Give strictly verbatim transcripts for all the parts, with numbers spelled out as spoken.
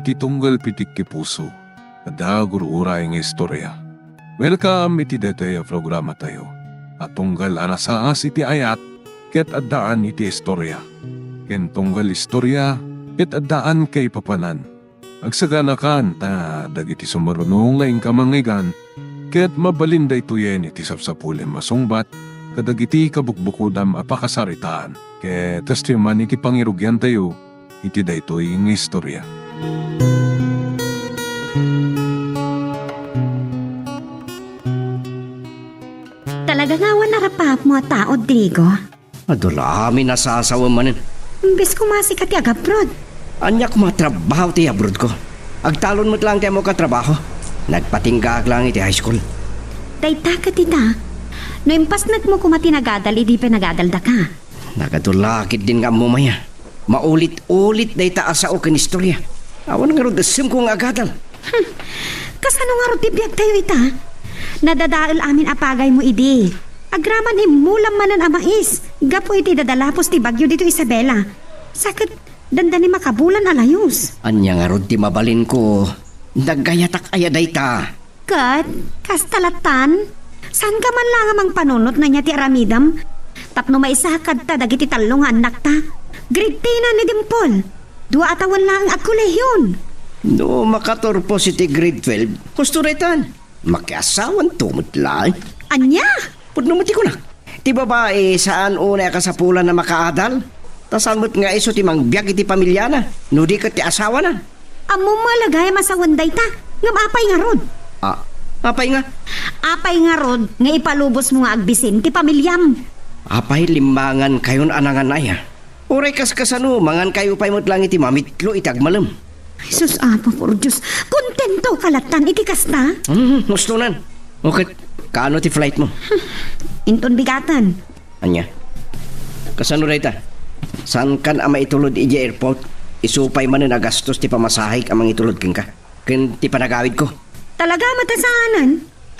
Ti tunggal pitik ti puso, adda gur-uray nga istorya. Welcome iti daytoy a programatayo a tunggal a nasaas iti ayat ket addaan iti istorya, ken tunggal istorya ket addaan kaipapanan. Agsaganakan ta dagiti sumaruno nga inka mangngeggan ket mabalin daytoyen iti sapsapulem a sungbat kadagiti kabukbukodam a pakasaritaan. Ket kastoy man iti pangirugiantayo iti daytoy nga istorya. Talaga nga awan arapaapmo a tao, Diego. Adu la amin a sasawem manen. Imbes koma sika ti agabroad. Ania koma a trabaho ti abroad ko? Agtalon met laeng ti ammok a trabaho. Nagpatinggaak laeng iti high school. Dayta ket ita, no impasnekmo koma ti nagadal idi pay nagadaldaka. Nagadu la ketdin nga ammom aya. Maulit-ulit dayta a sao ken istorya. Awan ngarud essemko nga agadal. Hmm. Kasano ngarud ti biagtayo ita? Nadadael amin a pagaymo idi. Agraman immulam manen a mais gapu iti dadalapos ti bagyo ditoy Isabela. Sa ket dandani makabulan a layus. Ania ngarud ti mabalinko? Nagayatak aya dayta? Ket, kasta lattan, saanka man la nga mangpanunot no ania ti aramidem? Tapno maisaak kadta dagiti tallo nga annakta. Grade ten ni Dimple. Dua a tawen laeng agkolehion. No makaturpos iti grade twelve, husto daytan. Makiasawanto met laeng. Ania? Pudno met ti kunak. Ti babai, saan unay a kasapulan a makaadal. Ta saan met nga isu ti mangbiag iti pamiliana, no di ket ti asawana. Ammom met la gayam a sawen dayta, ngem apay ngarud? Ah, apay nga? Apay ngarud nga ipalubosmo nga agbisin ti pamiliam? Apay limmangankayon a nangan aya? Uray kaskasano, mangankayo pay met laeng iti mamitlo iti agmalem. Ay, sus, Apo, por Dios, kontentoka lattan iti kasta? Hmm, hustonan. O ket, kaano ti flightmo? Inton bigaten. Ania? Kasano dayta? Saankan a maitulod idiay airport? Isu pay manen a gastos ti pamasahek a mangitulod kenka, ken ti panagawidko. Talaga met a saanen?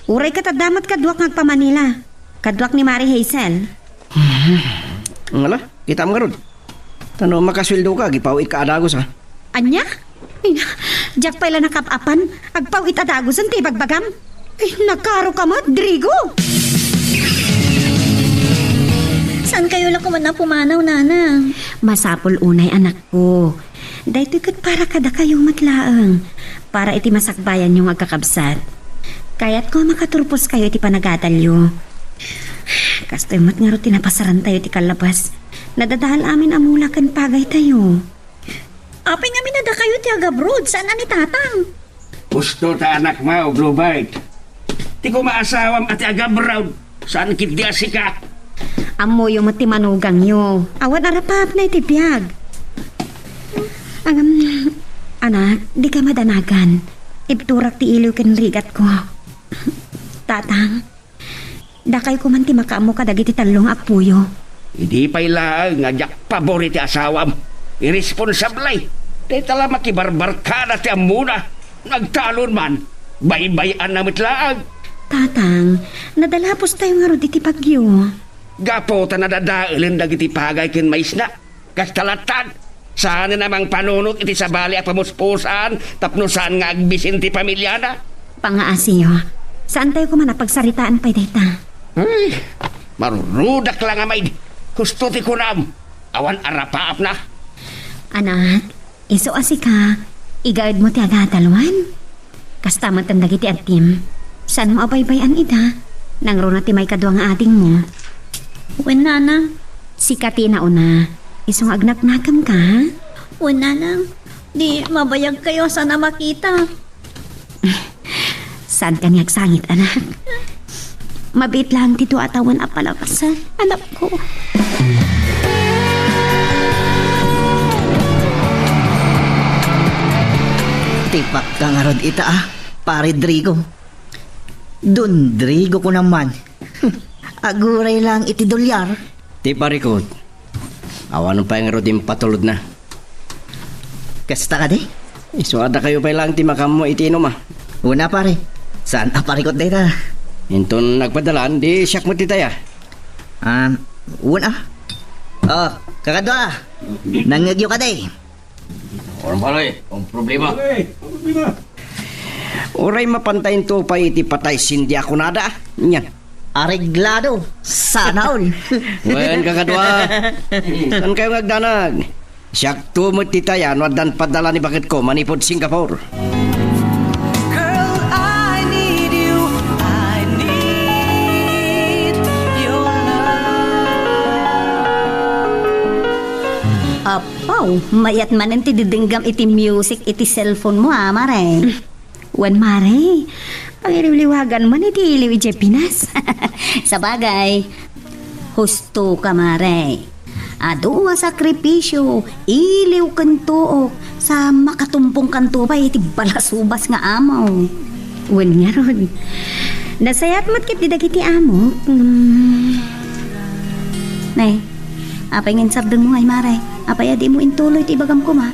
Uray ket adda met kaduak nga agpa-Manila. Kaduak ni Mari Hazel. Ngala, kitaem ngarud. Ta no makasueldoka, agipaw-itka a dagus, ha? Ania? Ay, diak pay la nakap-apan. Agpaw-it a dagusen ti ibagbagam. Ay, nakaroka met, Drigo! Saankayo la koma a pumanaw, Nanang? Masapul unay, anakko. Daytoy ket para kadakayo met laeng. Para iti masakbayanyo nga agkakabsat. Kayatko a makaturposkayo iti panagadalyo. Kastoy met ngarud ti napasarantayo ti kallabas. Nadadael amin a mula ken pagaytayo. Apay ngamin a dakayo ti agabroad, saan a ni Tatang? Husto ta anakmo, Blue Bite. Ti koma asawam a ti agabroad, saan ketdi a sika. Ammoyo met ti manugangyo. Awan arapaapna iti biag. Ngem, anak, dika madanagan. Ibturak ti iliw ken rigatko. Tatang, dakayo koman ti makaammo kadagiti tallo nga appoyo. Idi pay laeng nga diak pabor iti asawam, irresponsable. Dayta la makibarbarkada ti ammona. Nagtalon man, baybay-anna met laeng. Tatang, nadalapostayo ngarud iti bagyo. Gapu ta nadadaelen dagiti pagay ken maisna. Kasta lattan, saanen a mangpanunot iti sabali a pamuspusan tapno saan nga agbisin ti pamiliana. Pangaasiyo, saantayo koma a pagsaritaan pay dayta. Ay, marurudak la nga maid. Husto ti kunam, awan arapaapna. Anak, isu a sika, igaedmo ti agadalwan. Kasta met dagiti adim. Saanmo a baybay-an ida? Nangruna ti maikadua nga adingmo. Wen, Nanang. Sika ti nauna. Isu nga agnaknakemka, ha? Wen, Nanang. Di mabayagkayo a saan a makita. Saanka nga agsangit, anak. Mabiit laeng ti dua a tawen a palabasan, anakko. Tipakka ngarud ita, a, Pare Drigo. Don Drigo ko naman. Aguray lang iti dolyar. Ti parikot, awan pay ngarud impatulodna. Kasta kadi? Isu a dakayo pay laeng ti makaammo iti inum, a. Una, pare. Saan a parikot dayta? Inton nagpadalan, di siak met itaya. Ah, una. Oh, kakadua. Nangngegyo kadi? Ano pare, ang problema? Pare, ang problema. Uray mapantayin to pay iti patay Cindy a kunada. Yan. Areglado. Sana all. Wen, kakadua. Saan kayo ngagdanag? Siak to met ti tayan, no addan padala ni baketko manipud Singapore. Girl, I need you. I need your love. Apaw, mayat manen ti didenggam iti music iti cellphone mo, ah, mare. Wen, mare, pangiliwliwagan man iti iliw idiay Pinas. Sabagay, husto ka, mare. Adu a sakripisio, iliw ken tuok, sa makatumpong kanto pay iti balasubas nga amo. Wen ngarud, nasayaat met ketdi dagiti amok. Hmm. Ne, apay nga insardengmo, ay, mare? Apay a dimo intuloy ti ibagam koma?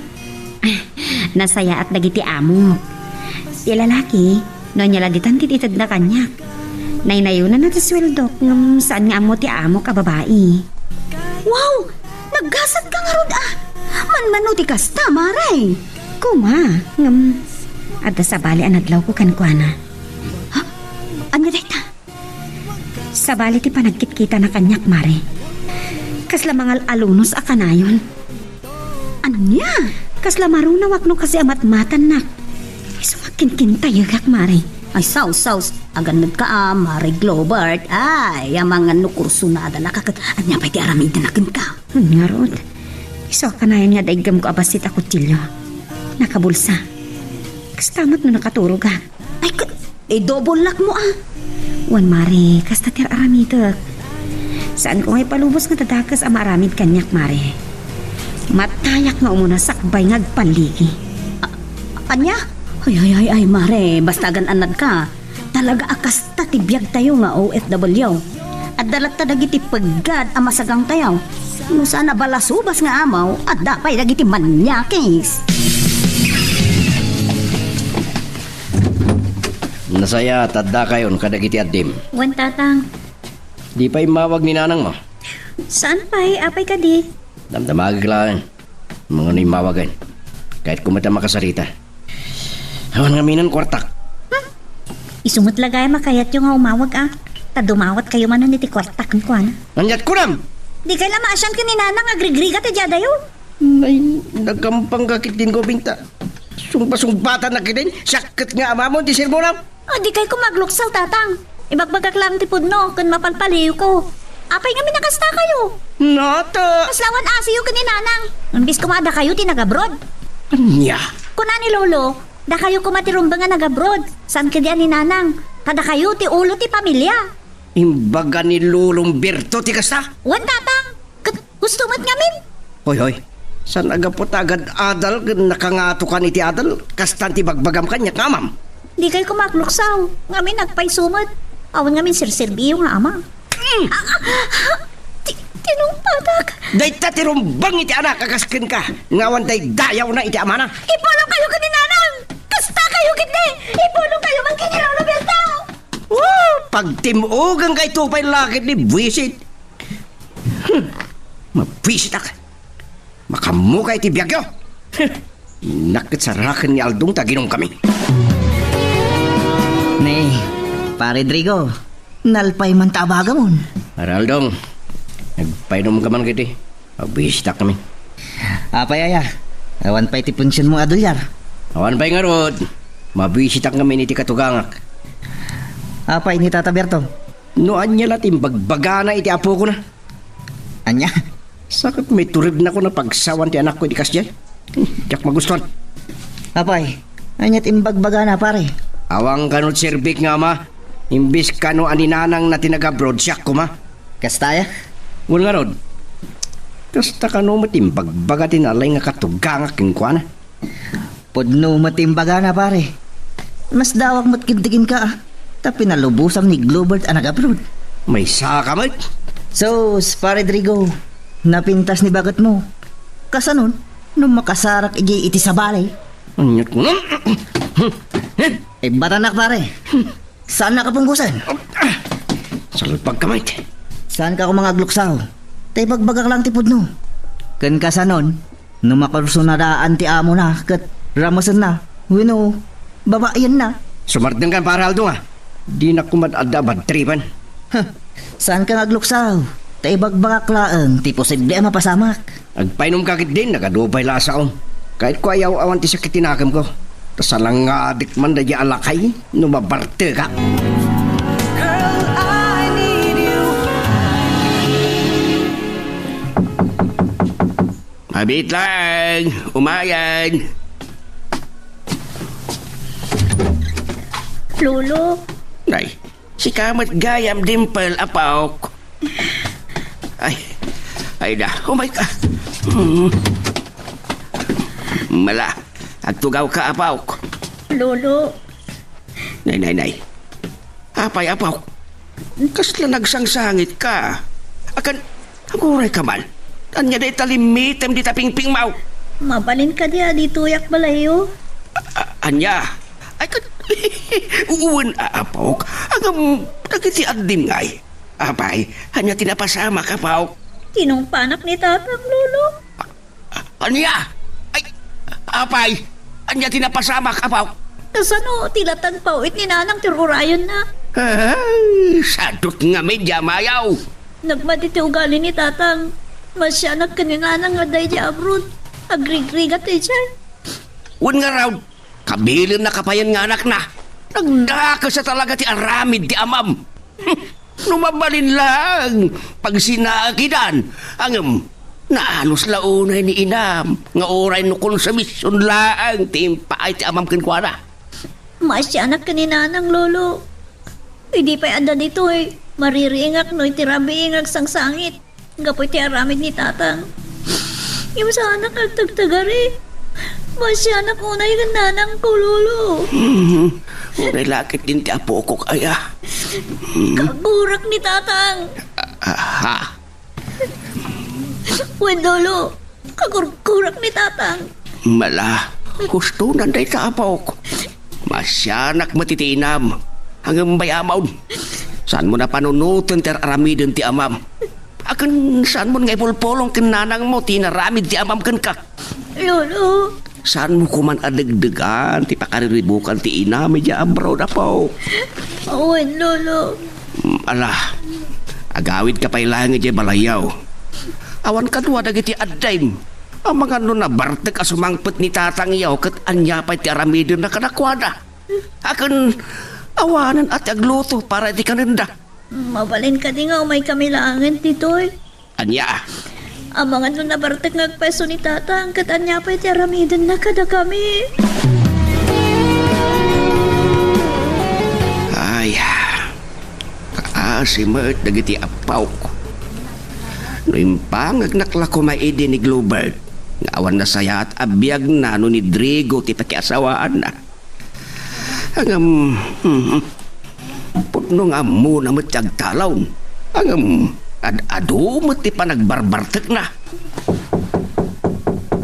Nasayaat dagiti amok. Ti lalaki, no ania la ditan ti itedna kaniak. Naynayonanna ti sueldok, ngem saan nga ammo ti amok a babai. Wow! Naggasat ka ngarud, ah! Manmano ti kasta, mare? Kuma, ngem adda sabali a nadlawko kenkuana. Ha? Ania dayta? Sabali ti panagkitkitana kaniak, mare. Kasla mangal-alunos a kanayon. Ania? Kasla marunawak no kasi a matmatannak. Isu nga kinkintayegak, mare. Ay, saus, saus. Agannad ka, ah, Mare Globert. Ay, amangan no kursunada na ka ket ania pay ti aramidna kenka? Ngarud. Isu a kanayon nga daiggem ko a bassit a kutsilio. Nakabulsa. Kasta met no nakaturogak. Ay, ka-, idobol lakmo, ah. Wen, mare, kasta ti ar-aramidek. Saan ko nga ipalubos nga dadakes a maaramid kaniak, mare. Matayak nga umuna sakbay nga agpalligi. A-, ania? Ay, ay, ay, ay, mare, basta agan-annad ka. Talaga a kasta ti biagtayo nga O F W. Adda latta dagiti peggad a masagangtayo. No saan a balasubas nga amaw, adda pay dagiti manyakis. Nasayaat, addakayon kadagiti addim. Wen, Tatang. Di pay immawag ni nanangmo? Saan pay? Apay kadi? Damdamagek laeng. Mangano immawag, ay. Kayatko met a makasarita. Awan ngamin a kuartak. Hmm? Isu met la gayam a kayatyo nga umawag, ah. Ta dumawatkayo manen iti kuartak kenkuana. Aniat kunam? Dikay la maasian ken ni nanang a agrigrigat idiay adayo. Nay, nagampangka ketdin, Gobing, ta sungba-sungbatannak ketdin, siak ket nga amamon ti sermonam. Ah, dikay koma agluksaw, Tatang. Ibagbagak laeng ti pudno ken mapalpaliyko. Apay ngamin a kastakayo? Nata! Kasla awan asiyo ken ni Nanang. Imbes koma a dakayo ti nag-abroad. Ania? Kuna ni Lolo, dakayo koma ti rumbeng a nag-abroad. Saan ketdi a ni Nanang? Ta dakayo ti ulo ti pamilia. Imbaga ni Lolong Berto ti kasta? Wen, Tatang. Ket husto met ngamin. Hoy, hoy. Saan a gapu ta agad-adal ken nakangatokan iti adal? Kastan ti bagbagam kaniak nga amam. Dikay koma agluksaw. Ngamin agpayso met. Awan ngamin serserbiyo nga ama. Mm. Ah, ah, ah, ti-, tinungpatak. Dayta ti rumbeng iti anak a kas kenka, nga awan daydayawna iti amana. Ipulongkayo ken ni Nanang. Kastakayo ketdi. Ipulongkayo man ken ni Lolo Berto. Oh, pagtim-oganka ito pay lakit ni buwisit. Hmm. Mabwisitak. Makammokay ti biagyo. Hmm. Naket saraken ni Aldong ta ginom kami. Ni, Pare Drigo, nalpay man ta abagamon. Pare Aldong, nagpainom ka man kiti. Mabwisitak kami. Apay aya, awan pay ti pensionmo a dolyar? Awan pay ngarud. Mabwisitak kami iti katugangak. Apay ni Tata Berto? No ania la ti imbagbagana iti apokona? Ania? Sakit may turegnako na pagsawan ti anakko iti kasdiay. Hmm, diak magustuhan. Apay, ania ti imbagbagana, pare? Awan kano ti serbik nga ama, imbes kano a ni Nanang na ti nag-abroad, siak koma. Kasta aya? Wen ngarud, kasta kano met imbagbaga ti nalay nga katugangak kenkuana. Pudno met ti imbagana, pare. Masdawak met ketdi kenka, ah, ta pinalubosam ni Globert a nag-abroad. Maysa ka met? Sus, Pare Drigo, napintas ni baketmo. Kasanon, no makasarak idiay iti sabali? Aniat ko na? Ibbatanak, pare. Saan nakapunggusan? Salpag ka met. Saan ka koma nga agluksaw? Ta ibagbagak lang ti pudno. Ken kasanon, No makursunadaan ti amona ket ramesenna, wenno babayenna. Sumardengkan, Pare Aldo, nga dinak koma adda a badtripen. Huh. Saanka nga agluksaw, ta ibagbagak laeng ti posible a mapasamak. Agpainomka ketdin, nagadu pay la a saom. Kayatko a yaw-awan ti sakit ti nakemko. Ta salangadik man daydiay a lakay no mabartekak. Girl, I need you. Mabiit laeng, umayen. Lolo. Nay, sika met gayam, Dimple, apok. Ay, ay da, umayka. Hmm. Mala, agtugawka, apok. Lolo. Nay, nay, nay. Apay, apok? Kasla nagsangsangitka? Akan, agurayka man. Ania dayta limmitem dita pingpingmo? Mabalin kadi a ditoyak balayyo? A-, a-, ania? Ay, kat-, wen, a-, apok. Ngem, dagiti addim ngay. Apay, ania ti napasamak, apok? Tinungpanak ni Tatang, Lolo. Ania? Ay, apay, ania ti napasamak, apok? Kasano ti latag pawit ni Nanang ti rurayonna? Ay, sadut nga media mayaw. Nagmati ti ugali ni Tatang. Masianak ken ni Nanang nga adda idiay abroad. Agrigrigat idiay. Wen ngarud, kabilenna kapayen nga anakna. Nagdakes a talaga ti aramid ti amam. No mabalin laeng, pagsinaekidan. Ngem, naanus la unay ni inam, nga uray no konsumision laeng ti impaay ti amam kenkuana. Masianak ken ni Nanang, Lolo. Idi pay adda ditoy, maririingak no iti rabii nga agsangsangit gapu iti aramid ni Tatang. Ngem saanak agtagtagari. Masianak unay ken nanangko, Lolo. Hmm. Uray la ketdin ti apokok aya. Hmm. Kagurak ni Tatang. Ah, ha? Wen, Lolo, kagurgurak ni Tatang. Mala, hustonan dayta, apok. Masianak met iti inam. Ngem bay-amon, saanmo a panunoten ti ar-aramiden ti amam. Akin saanmo nga ipulpulong ken nanangmo ti inaramid ti amam kenka? Lolo. Saanmo koman a degdegan ti pakariribukam ti inam idiay abroad, apok? Awan, Lolo. Mm, ala, agawidka pay laeng idiay balayyo. Awan kadua dagiti addim. Amangan no nabartek a sumangpet ni Tatangyo ket ania pay ti aramidenna kadakuada. Akin, awanen a ti agluto para iti kanenda. Mabalin kadi nga umaykami laengen ditoy? Ania? Amangan no nabartek nga agpayso ni Tatang, ket ania pay ti aramidenna kadakami? Ay, kaasi met dagiti appaok. No impangagnak la koma idi ni Globert, nga awan nasayaat a biagna no ni Drigo ti pakiasawaanna. Ngem, hmm, pudno nga ammona met ti agtalon. Ngem, ad-adu met ti panagbarbartekna.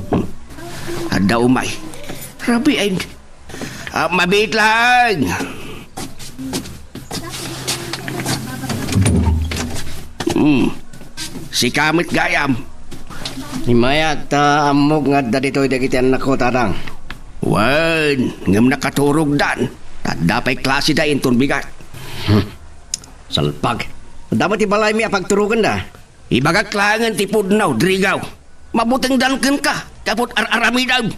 Hmm. Adda umay. Rabii, ay, ah, mabiit laeng. Hmm. Sika met gayam. Immayak ta ammok nga adda ditoy dagiti annakko, Tatang. Wen, ngem nakaturogdan. Adda pay klaseda inton bigat. Hmm. Salpag. Adda met ti balaymi a pagturogenda. Ibagak laengen ti pudno, Drigo. Mabutengdan kenka, gapu ta ar-aramidem.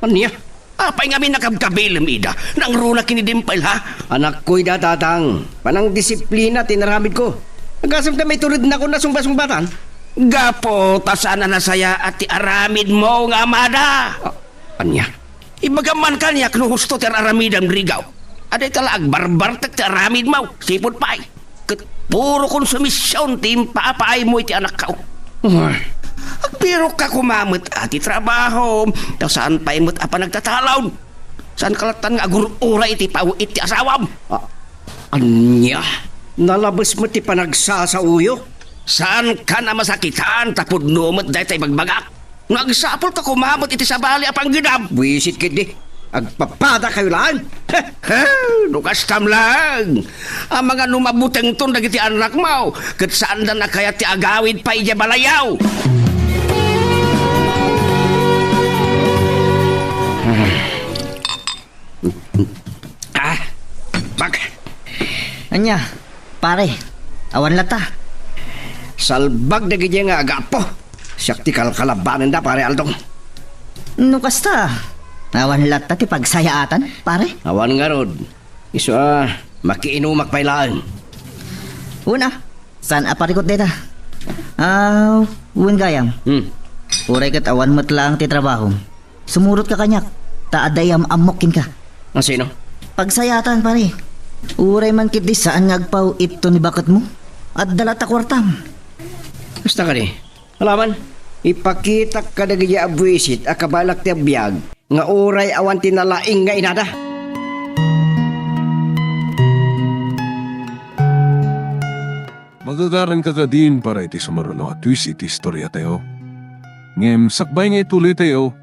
Ania? Apay ngamin a kabkabilem ida? Nangruna ken ni Dimple, ha? Anakko ida, Tatang. Panangdisiplina ti inaramidko. Agasem ta maiturednakon a sungbat-sungbatan? Gapu ta saan a nasayaat ti aramidmo nga amada. Ah, ania? Ibagam man kaniak no husto ti ar-aramidem, Drigo. Adda ita la agbarbartek ti aramidmo, sipud pay. Ket puro konsumision ti impapaaymo iti anakko. Ay. Agbirokka koma met a ti trabahom, ta saan pay met a panagtatalon. Saanka lattan nga agur-uray iti pawit ti asawam. Ah, ania? Nalabes met ti panagsasaoyo? Saankan a masakitan ta pudno met dayta ibagbagak. No agsapulka koma met iti sabali a panggedam. Buisit ketdi. Agpapadakayo laeng. He, no kastam laeng. Amangan no mabutengton dagiti annakmo, ket saandan a kayat ti agawid pay idiay balayyo. Nia, pare, awan latta. Salbag dagiti nga agapo. Siak ti kalkalabanenda, pare Aldong. No kasta, awan latta ti pagsayaatan, pare? Awan ngarud. Isu a, makiinumak pay laeng. Una, saan a parikut dayta? Ah, wen gayam. Hmm. Uray ket awan met laeng ti trabahom. Sumurotka kaniak, ta adda iyam-ammok kenka. A, sino? Pagsayaatan, pare. Uray man ketdi saan nga agpaw-itto ni baketmo, adda latta kuartam. Kasta kadi. Alaman, ipakitak kadagiti abuisit a kabaelak ti agbiag nga uray awan ti nalaing nga inada. Magagaranka kadin para iti sumaruno a twist iti istoriatayo. Ngem sakbay nga ituloytayo,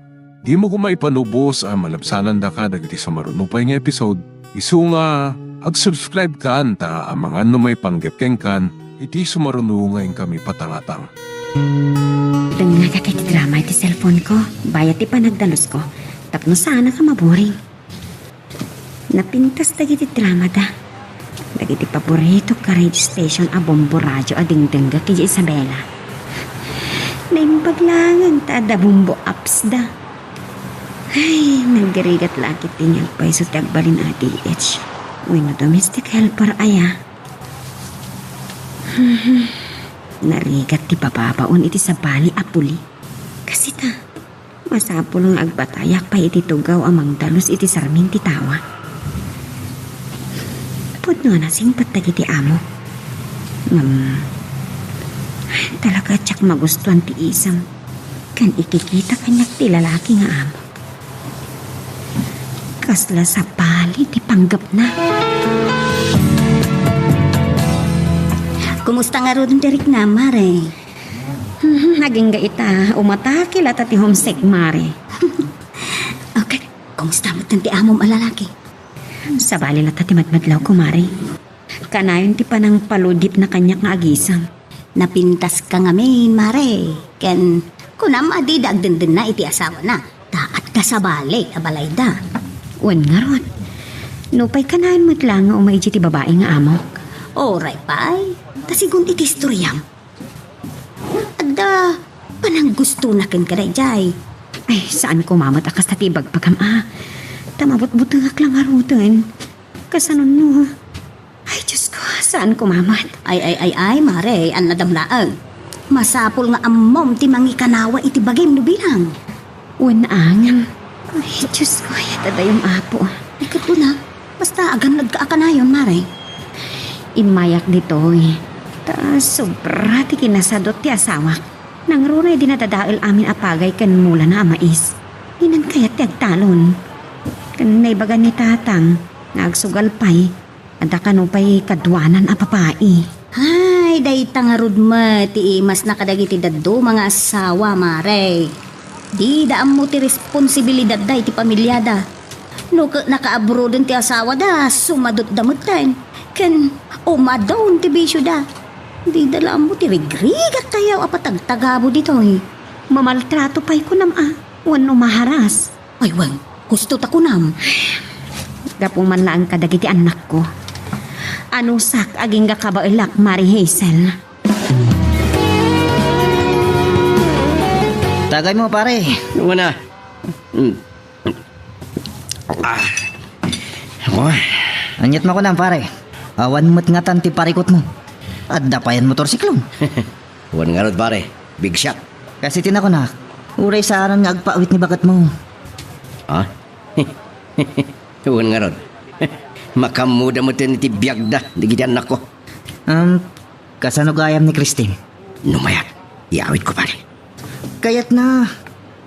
dimo koma ipanubos a malabsanandaka dagiti sumaruno pay nga episode, isu nga ag-subscribekan ta amangan no maipanggep kenkan iti sumaruno nga inkami patangatang. Dengngagak iti drama iti cellphone ko, bayat ti panagdalusko, tapno saanka maboring. Napintas dagiti dramada. Dagiti paboritok a radio station a bombo radio a dingdengngak idiay Isabela. Naimbag laengen ta adda bombo apps da. Ay, nagrigat la ketdi nga agpayso ti agbalin a D H wenno domestic helper aya. Narigat ti bababaon iti sabali a puli. Kasita, masapul nga agbatayak pay iti tugaw a mangdalus iti sarmin ti tawa. Pudno a nasingpet dagiti amo. Ngem, talaga diak magustuan ti isem ken ikikita kaniak ti lalaki nga amo. Kasla sabali ti panggepna. Kumusta ngaruden ti riknam, Mare? Hmm, agingga ita, umatake latta ti homesick, Mare. Okay, kumusta met ti amom a lalaki? Sabali latta ti madmadlawko, Mare. Kanayon ti panangpaludipna kaniak nga agisem. Napintaska ngamin, Mare. Ken kunam a dida agdendenna iti asawana, ta adda sabali a balayda. Wen ngarud, nupay kanayon met la nga umay idiay ti babai nga amok. Uray pay, ta sigun iti istoriam, adda pananggustona kenka daydiay. Ay, saan koma met a kasta ti ibagbagam a. Ta mabutbutengak la ngaruden. Kasano no? Ay, Diyos ko, saan koma met? Ay, ay, ay, ay, Mare, annadam laeng. Masapul nga ammom ti mangikanawa iti bagim no bilang. Wen, angem. Ay, Diyos ko, ay, adda dayum, Apo. Ay, ket kuna, basta agannadka a kanayon, Mare. Immayak ditoy. Ta sobra ti kinasadut ti asawak. Nangruray dinadadael amin a pagay ken mulana a mais. Dinan kayat ti agtalon. Ken naibagan ni Tatang nga agsugal pay, adda kano pay kaduanan a babai. Ay, dayta ngarud met ti imasna kadagiti dadduma nga asawa, Mare. Dida ammo ti responsibilidadda iti pamiliada. No ket nakaabroden ti asawada, sumadutda metten. Ken umadon ti bisioda. Dida la ammo ti rigrigat tayaw a patagtagabo ditoy. Mamaltrato pay kunam a, wenno maharas. Ay, wen, husto ta kunam. Gapu man laeng kadagiti annakko. Anusak, agingga kabaelak, Mare Hazel. Tagaymo, pare. Una. Mm. Ah. Ako. Aniat makunam, pare? Awan met ngatan ti parikutmo. Adda payen motorsiklom. Wen ngarud, pare. Big shot. Kas iti nakunak, uray saanen nga agpaawit ni baketmo. Ha? Wen ngarud. Makaammoda metten iti biagda dagiti annakko. Um, kasano gayam ni Christine? No mayat, iyawidko, pare. Kayatna,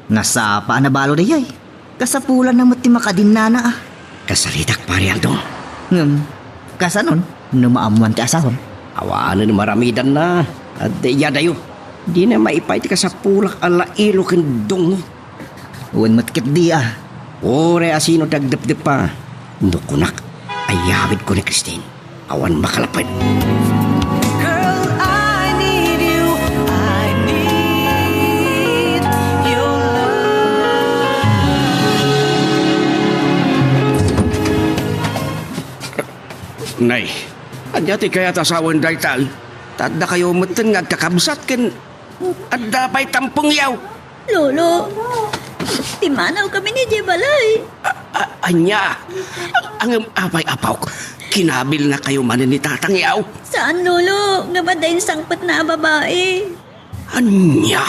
nasapa a nabalo dayay. Kasapulanna met ti makadinnana a. Kasaritak, pare Aldo. Ngem, kasanon, no maammoan ti asawam? Awanen maramidanna, adda iyadayo. Dina maipaay ti kasapulak a lailo ken dungngo. Wen met ketdi a. Uray a sino ti agdepdeppa, no kunak, ayawidko ni Christine. Awan makalapped. Girl, I need you. I need your love. Nay, Ania ti kayat a sawen dayta? Ta addakayo metten nga agkakabsat ken adda pay tampongyo. Lolo, pimmanaw kami idiay balay. A-, a-, ania? Ngem apay, apok? Kinabilnakayo manen ni tatangyo? Saan, Lolo. Ngem adda insangpetna a babai. Ania?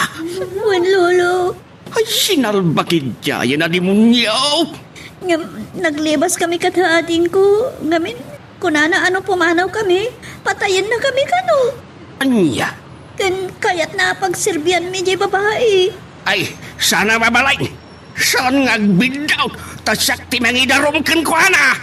Wen, Lolo. Ay, sinalbakid dayta a demonio! Ngem, naglibas kami kada adingko. Ngamin, kunana a no pumanaw kami, patayenna kami kano. Ania? Ken kayatna a pagserbianmi diay babai. Ay, saan a mabalin? Saan nga agbiddaw? Ta siak ti mangidarum kenkuana!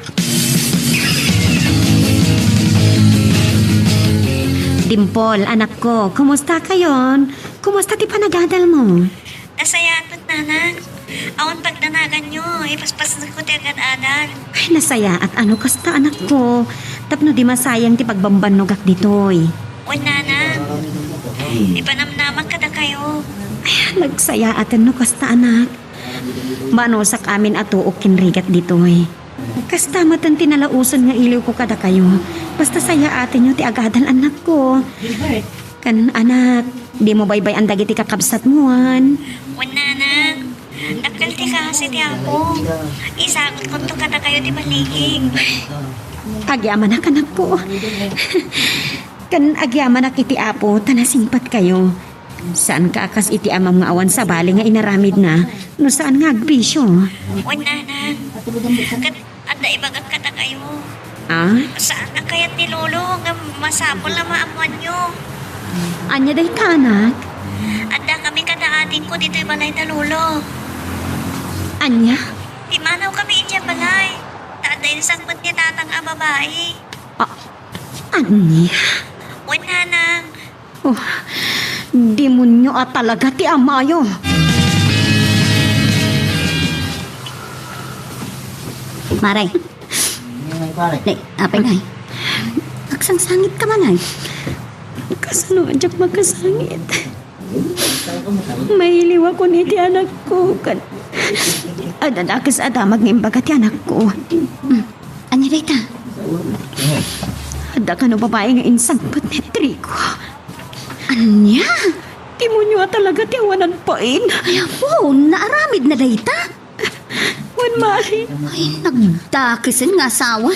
Dimple, anakko, kumusta kayon? Kumusta ti panagadal mo? Nasayaat met, nanang. Awan pagdanaganyo, ipaspasneko ti agad-adal. Ay, nasayaat a no kasta, anakko. Tapno di masayang ti pagbambannogak ditoy. Wen, nanang. Ipanamnamak kadakayo. Ay, nagsayaaten no kasta, anak. Manusak amin a tuok ken rigat ditoy. Kasta metten ti nalaosen nga iliwko kadakayo. Basta sayaatenyo ti agadal, anakko. Ken, anak, dimo baybay-an dagiti kakabsatmo, wen? Wen, nanang. Dakkel ti kaasi ti Apo. Isagutkonto kadakayo ti baligi. Agyamanak, anakko. Ken agyamanak iti Apo ta nasingpetkayo. Saanka a kas iti amam nga awan sabali nga inaramidna no saan nga agbisio. Wen, nanang. Ket adda ibagak kadakayo. Ah? Saan a kayat ni Lolo nga masapul a maammoanyo. Ania dayta, anak? Adda kami kada adingko ditoy balay da Lolo. Ania? Pimmanaw kami idiay balay. Ta adda insangpet ni tatang a babai. Ah, ania? Wen, nanang. Oh, demonyo a talaga ti amayo. Mare. Nay, apay, nay? Agsangsangitka man, ay. Kasano a diak makasangit? Mailiwakon iti anakko, ken adda dakes a damag nga imbaga ti anakko. Hmm. Ania dayta? Adda kano babai nga insangpet ni Trigo. Ania? Demonyo a talaga ti awanan bain. Ay, apo, naaramidna dayta? Wen, Mare. Ay, nagdakesen nga asawa.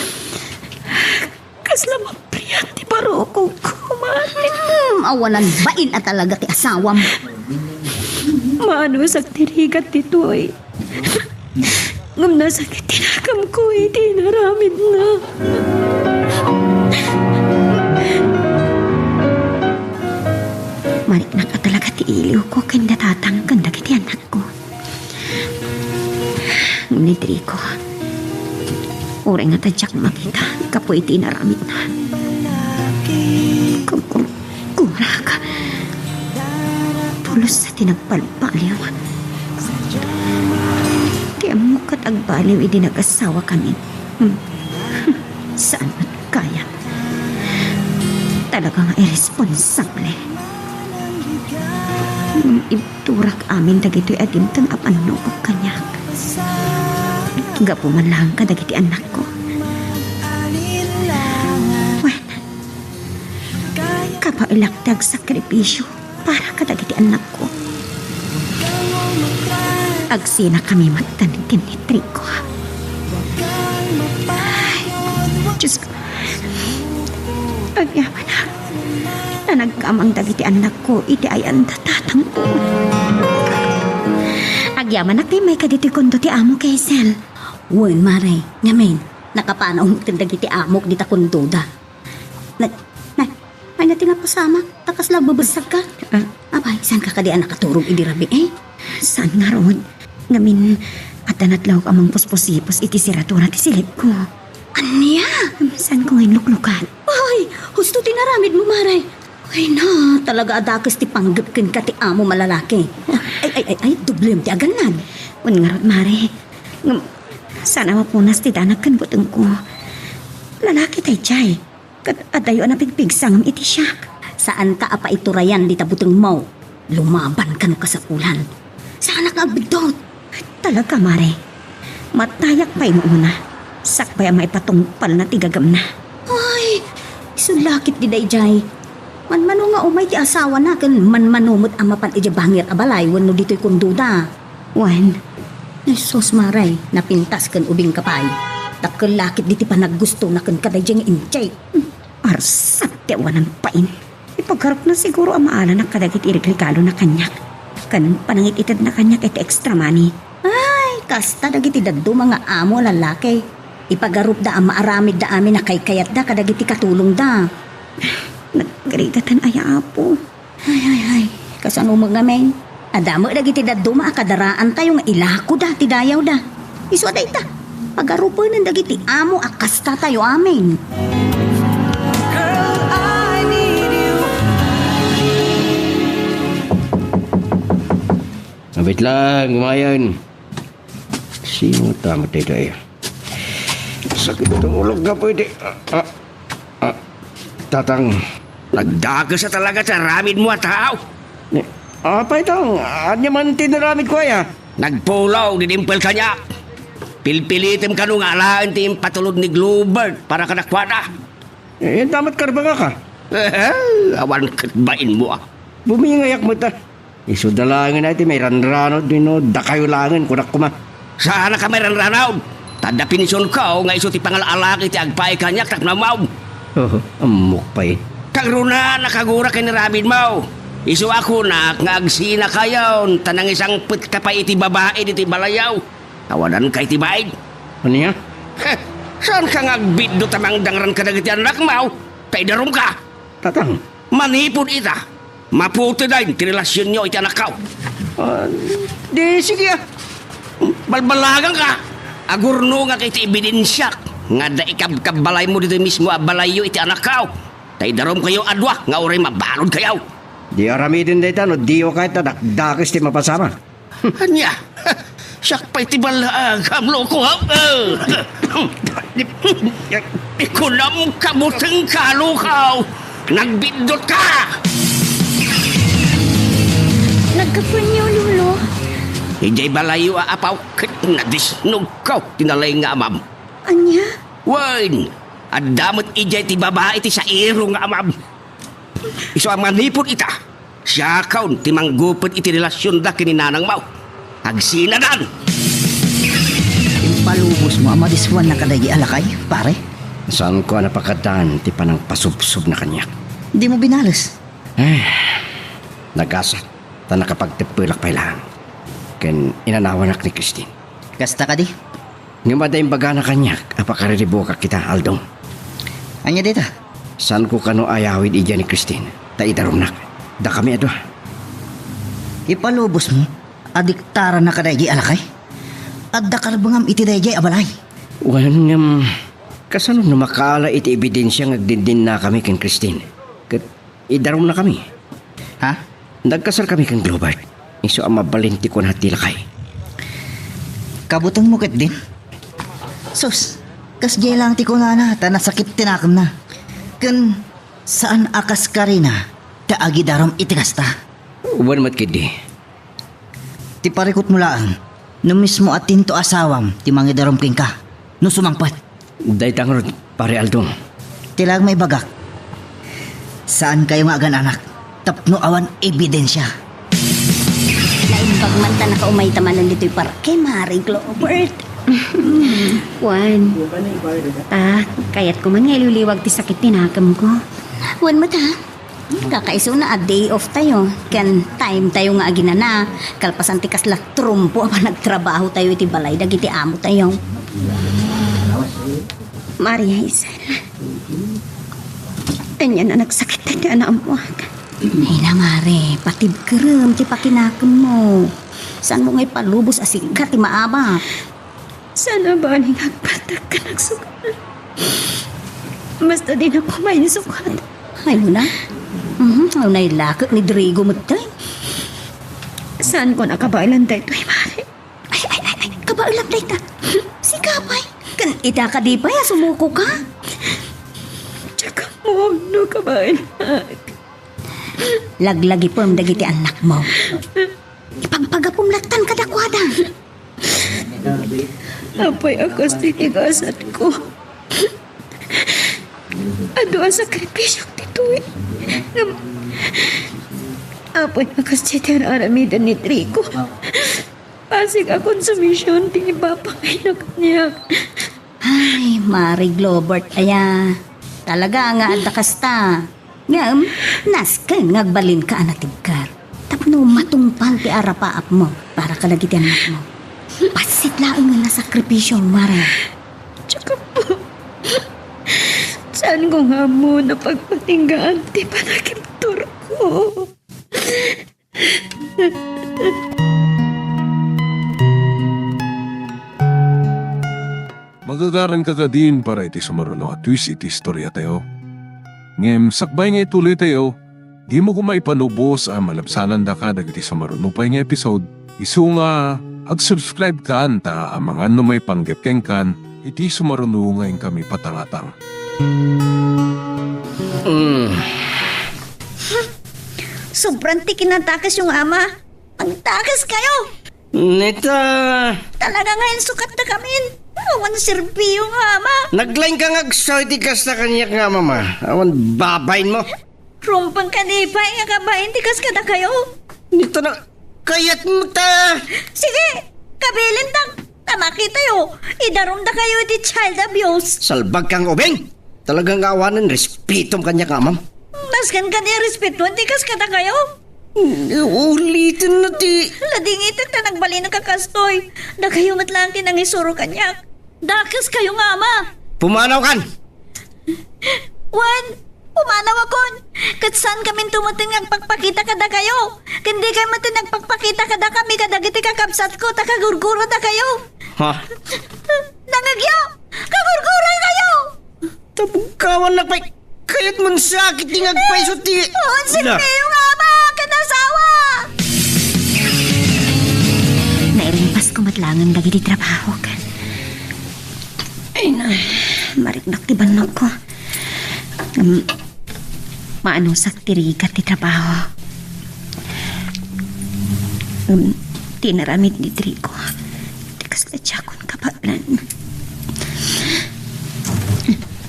Kasla mapriat ti barukongko, Mare. Hmm, awanan bain a talaga ti asawam. Manusak ti rigat ditoy. Ngem nasakit ti nakamko iti inaramidna. Mariknak a talaga ti iliwko ken da tatang ken dagiti annakko. Ngem ni Trigo, uray nga ta diak makita gapu iti inaramidna. Kumkum-, Kurak. Pulos ti nagbalbaliw. Ti ammok ket agbaliw idi nagasawa kami. Hmm. Saan met kayat? Talaga nga irresponsable. Ngem ibturak amin dagitoy a dimteng a pannubok kaniak. Gapu man laeng kadagiti annakko. Wen, kabaelak ti agsakripisio para kadagiti annakko. Agsinakami metten ken ni Trigo. Ay, Diyos ko. Agyamanak. Ta nagkamang dagiti annakko iti ayan da tatangko. Agyamanak, immay kaditoy kondo ti amo, Hazel. Wen, Mare. Ngamin, nakapanaw metten dagiti amok dita kondoda. Nay, nay, ania ti napasamak? Ta kasla agbabessegka? Ah. Apay, saanka kadi a nakaturog idi rabii, eh? Saan ngarud. Ngamin, adda natlawek a mangpuspusipus iti seradura ti silipko. Ania? Saanko nga inluklukat? Ay, husto ti inaramidmo, Mare. Ay na, talaga a dakes ti panggep kenka ti amom a lalaki. Ay, ay, ay, ay, doblem ti agannad. Wen ngarud, Mare. Ngem, saan a mapunas ti danag ken butengko. Lalaki daydiay. Ket adayo a napigpigsa ngem iti siak. Saanka a paiturayan dita butengmo. Lumabanka no kasapulan. Saanak nga agbiddut. Talaga, Mare. Matayak pay no umuna. Sakbay a maipatungpalna ti gagemna. Ay, Isu la ketdi daydiay. Manmano nga umay ti asawana ken manmano met a mapan idiay bangir a balay wenno ditoy kondoda. Wen, Jesus Maray, napintas ken ubingka pay. Dakkel la ketdi ti panaggustona ken kadaydiay nga injay. Arsat ti awanan pain. Ipagarupna siguro a maalanak kadagiti regregalona kaniak. Ken panangit-itedna kaniak iti extra money. Ay, kasta dagiti dadduma nga amo a lalaki. Ipagarupda a maaramidda amin a kaykayatda kadagiti katulongda. Nagrigaten aya, Apo. Ay, ay, ay. Kasano met ngamin? Adda met dagiti dadduma a kadaraantayo nga ilakoda ti dayawda. Isu a dayta, pagarupenen dagiti amo a kastatayo amin. Girl, I need you. Abit lang, kumayan. Sino ta met daytoy? Sakit ti ulog nga pwede. Ah, ah, ah. Tatang. Nagdakes a talaga ti aramidmo a tao. Ni, apay, Tang, ania man ti inaramidko aya? Nagpulong ni Dimple kaniak. Pilpilitem kano nga alaen ti impatulod ni Glover para kadakuada. Eh, damat karbangaka? Awan ket bainmo, ah. Bumingayak met, ah. Isuda laengen a iti mairanranod wenno dakayo laengen, kunak koma. Saanaka mairanranod? Ta definisionko nga isu ti pangal-alaki ti agpaay kaniak tapno ammom. Oh, ammok pay. Kagruna, nakagura ken aramidmo. Isu a kunak nga agsinakayon ta nangisangpetka pay iti babai ditoy balayyo. Awananka iti bain. Ania? Heh, saanka nga agbiddut a mangdangran kadagiti annakmo? Ta idarumka. Tatang. Manipud ita, maputeden ti relasionyo iti anakko. Ah, di sige, ah. Balbalaganka. Agurnongak iti ebidensiak nga adda ikabkabbalaymo ditoy mismo a balayyo iti anakko. Ta idarumkayo a dua nga uray mabaludkayo. Di aramiden dayta no diyo kayat a dakdakes ti mapasamak. Ania? Siak pay ti ballaag, Amlo ko, ha? Ikunam ka buteng ka, Lukaw! Nagbiddutka! Naggapuenyo, Lolo. Idiay balayyo a apaw ket nadisnogko ti nalaing nga amam. Ania? Wen, adda met idiay ti babai ti sairo nga amam. Isu a manipud ita, siakon ti manggupet iti relasionda ken ni nanangmo. Agsinadan! Impalubosmo a madissuanna kadaydi a lakay, pare? Saanko a napakadan ti panangpasubsobna kaniak. Dimo binales? Eh, nagasat, ta nakapagteppelak pay laeng. Ken inanawanak ni Christine. Kasta kadi? Ngem adda imbagana kaniak a pakariribukak ita, Aldo. Ania dayta? Saanko kano a ayawid idiay ni Christine, ta idarumnak. Dakami a dua. Ipalubosmo a diktaranna kadaydi a lakay? Adda karbengam iti daydiay a balay. Wen, ngem, kasano no makaala iti ebidensia nga agdindinnakami ken Christine? Ket idarumnakami. Ha? Nagkasarkami ken Glover. Isu a mabalin ti kuna ti lakay. Kabutengmo ketdin? Sus, kasdiay laeng ti kunana ta nasakit ti nakemna. Ken saan a kaskarina ti agidarum iti kasta. Wen met ketdi. Ti parikutmo laeng, no mismo a tinto asawam ti mangidarum kenka, no sumangpet. Dayta ngarud, Pare Aldo. Ti laeng maibagak, saankayo nga agan-anak tapno awan ebidensia. Naimbag man ta nakaumayta manen ditoy parke, Mare Globert. Wen, ta, kayatko man nga iliwliwag ti sakit ti nakemko. Wen met, ha? Kakaisuna a day off tayo, ken time tayo nga aginana, kalpasan ti kasla trumpo a panagtrabaho tayo iti balay dagiti amo tayo. Maria Isel, ania a nagsakit ti anakmo? Ay na, Mare, patibkerem ti pakinakemmo. Saanmo nga ipalubos a sika ti maabak? Saan a bali nga agpatak ken agsukat. Basta dinakon mainsukat. Ay, una? Mhm, ay, una, ilakek ni Drigo met, ay. Saanko a kabaelan daytoy, Mare? Ay, ay, ay, ay, kabaelam dayta. Sika pay. Ken ita kadi pay a sumukoka? Diak ammo no kabaelan. Laglagipem dagiti annakmo. Ipagpagapom lattan kadakuada. Apay a kas ti tigasatko. Adu a sakripisiok ditoy. Ngem, apay a kas dayta ar-aramiden ni Trigo. Bassit a konsumision ti ipapakaina kaniak. Ay, Mari Globert aya. Talaga nga adda kasta. Ngem, nasken nga agbalinka a natibker. Tapno matungpal ti arapaapmo para kadagiti annakmo. Bassit laeng nga nasakripisio, Mari. Diak ammo. Saanko nga ammo no pagpatinggaan ti panagibturko. Magagaranka kadin para iti sumaruno a twist iti istoriatayo. Ngem sakbay nga ituloytayo, dimo koma ipanubos a malabsanandaka dagiti sumaruno pay nga episode, isu nga ag-subscribe kan ta amangan no maipanggep kenkan iti sumaruno nga inkami patangatang. Mm. Sobran ti kinadakesyo nga ama. Agdakes kayo! Neta! Talaga nga insukat da kamin. Awan serbiyo nga ama. Naglain ka nga agsaw iti kasta kaniak nga ama, ma. Awan babain mo. Rumbeng kadi pay nga kabain ti kas kadakayo. Neta na, kayat mo ta. Sige, kabilin ta. Ta makitayo, idarum da kayo iti child abuse. Salbag kang ubing. Talaga nga awanen respetom kaniak nga amam. Nasken kadi a respetoen ti kas kadakayo. Mm, ulitin na ti. Ladingitek ta nagbalinka kastoy. Dakayo met laeng ti nangisuro kaniak. Dakes kayo nga ama. Pumanaw kan! Wen, pumanawakon. Ket saan kamin tumuteng nga agpakpakita kadakayo. Ken dikay met nagpakpakita kadakami kadagiti kakabsatko ta kagurguro dakayo. Ha? Nangegyo! Kagurguro kayo! Tabugkawan na pay. Kayat man sakit ti nga agpayso ti. Awan serbiyo nga ama ken asawa! Nairingpasko met laengen dagiti trabaho ken. Ay na, mariknak ti bannogko. Ngem, maanusak ti rigat ti trabaho. Ngem, ti inaramid ni Trigo, ti kasla diakon kabaelan.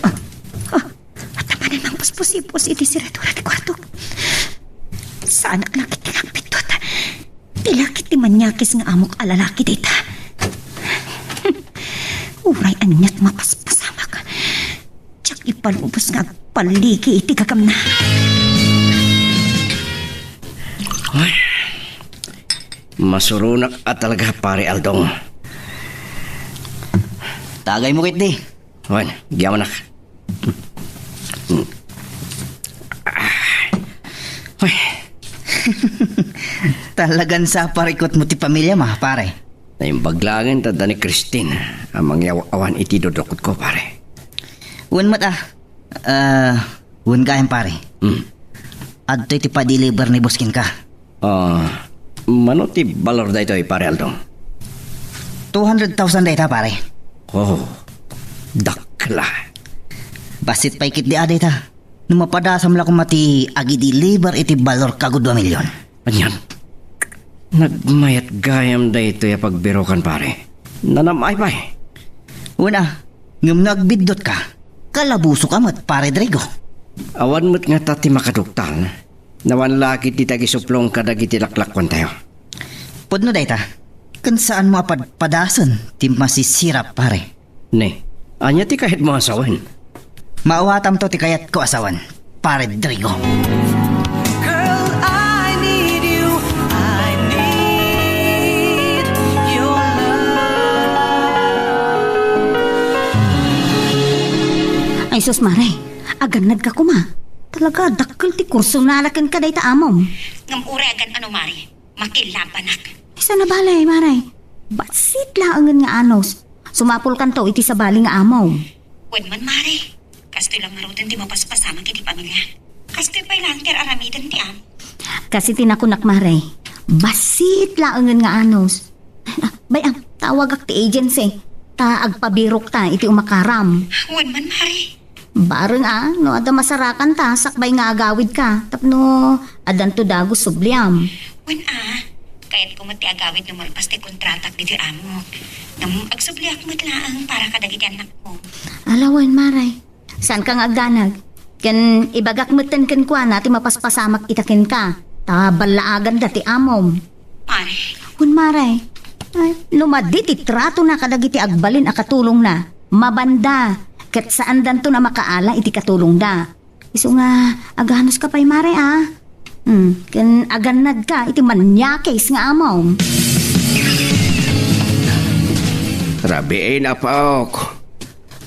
Ah, ah, Adda manen mangpuspusipos iti seradura ti kuarto. Saanak la ketdi nga agbiddut. Ti laki ti maniakis nga amok a lalaki dayta. Uray aniat mapaspasamak. Diak ipalubos nga agpalligi iti gagamna. Ay, masuronak a talaga, Pare Aldong. Tagaymo ketdi. Wen, agyamanak. Ay. Talagan sa parikutmo ti pamiliam, pare. Naimbag laengen ta adda ni Christine a mangyaw-awan iti dudukotko, pare. Wen met, ah. Ah, wen gayam, pare. Hmm. Adtoy ti pa-deliver ni Boss kenka. Ah, mano ti balor daytoy, Pare Aldong? Two hundred thousand dayta, pare. Oh, dakkel a. Bassit pay ketdi a dayta. No mapadasam la koma ti agi-deliver iti balor kagudua milyon. Anian? Nagmayat gayam daytoy a pagbirokan, pare. Nanam-ay pay. Wen a, ngem no agbiddutka, kalabusoka met, Pare Drigo. Awan met ngata ti makaduktal. Nawan la ketdi ti agisuplong kadagiti laklakuantayo. Pudno dayta, ken saanmo a padpadasen ti masisirap, pare. Ne, ania ti kayatmo a sawen? Maawatamto ti kayatko a sawen, Pare Drigo. Girl, I need you. I need your love. Ay sus, Mare, agannadka koma. Talaga, dakkel ti kurso nala kenka dayta amom. Ngem uray agan-ano, Mare, makilabanak. Ti saan a bale, Mare. Bassit laengen nga anus. Sumapulkanto iti sabali nga amom. Wen man, Mare. Kastoy la ngaruden ti mapaspasamak iti pamilya. Kastoy pay laeng ti ar-aramiden ti amo. Kas iti nakunak, Mare. Bassit laengen nga anus. Ah, bay-am, tawagak ti agency. Ta agpabirokta iti umakaram. Wen man, Mare. Bareng a, no adda masarakanta, sakbay nga agawidka. Tapno addanto dagus subliam. Wen a, kayatko met ti agawid no malpas ti kontratak ditoy amok. Ngem agsubliak met laeng para kadagiti annakko. Ala wen, Mare. Saanka nga agdanag. Ken ibagak metten kenkuana ti mapaspasamak ita kenka, ta ballaaganda ti amom. Mare. Wen, mare. Ay, no madi ti tratona kadagiti agbalin a katulongna, mabanda, ket saandanton a makaala iti katulongda. Isu nga, aganuska pay, mare, a? Hmm, ken agannadka iti manyakis nga amom. Rabiin, apok.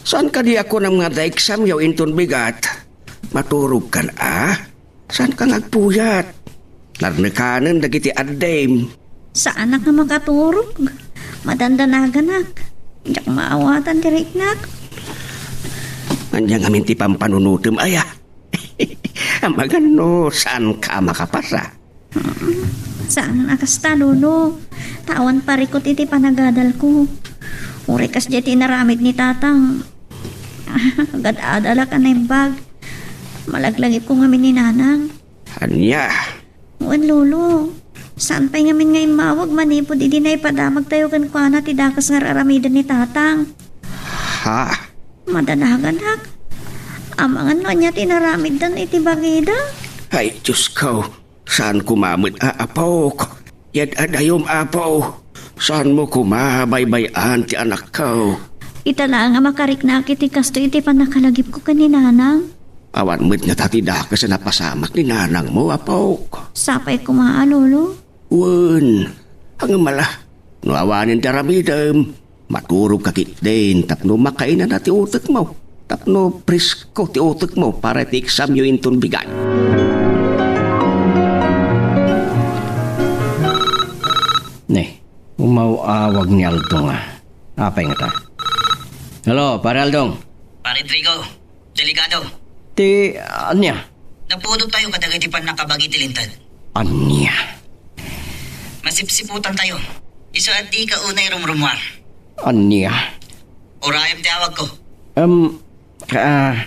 Saan kadi a kunam nga adda examyo inton bigat? Maturogkan, a? Saanka nga agpuyat? Narnekanen dagiti addim. Saanak nga makaturog. Madandanaganak. Diak maawatan ti riknak. Ania ngamin ti pampanunotem, aya? Amangan no saanka a makapasa. Saan a kasta, Lolo. Ta awan parikut iti panagadalko. Uray kasdiay ti inaramid ni Tatang. Agad-adalak a naimbag. Malaglagipko ngamin ni Nanang. Ania? Wen, Lolo. Saan pay ngamin nga immawag manipud idi naipadamagtayo kenkuana ti dakes nga ar-aramiden ni Tatang. Ha? Madanaganak. Amangan no ania ti inaramiddan iti bagida. Ay, Diosko, saan koma met a, apok? Yad-adayom, Apo. Saanmo koma baybay-an ti anakko? Ita laeng a makariknak iti kastoy iti pannakalagipko ken ni Nanang. Awan met ngata ti dakes a napasamak ni nanangmo, apok. Sapay koma a, Lolo. Wen, ngem ala, no awanen ti aramidem, maturogka ketdin tapno makainana ti utekmo, tapno presko ti utekmo para iti eksamyo inton bigat. Ne, umaw-awag ni Aldong a. Apay ngata? Hello, Pare Aldong. Pare Trigo. Delikado. Ti ania? Napudottayo kadagiti pannakabagi ti linteg. Ania? Masipsiputantayo. Isu a dika unay rumrumuar. Ania? Urayem ti awagko. Em, ka-,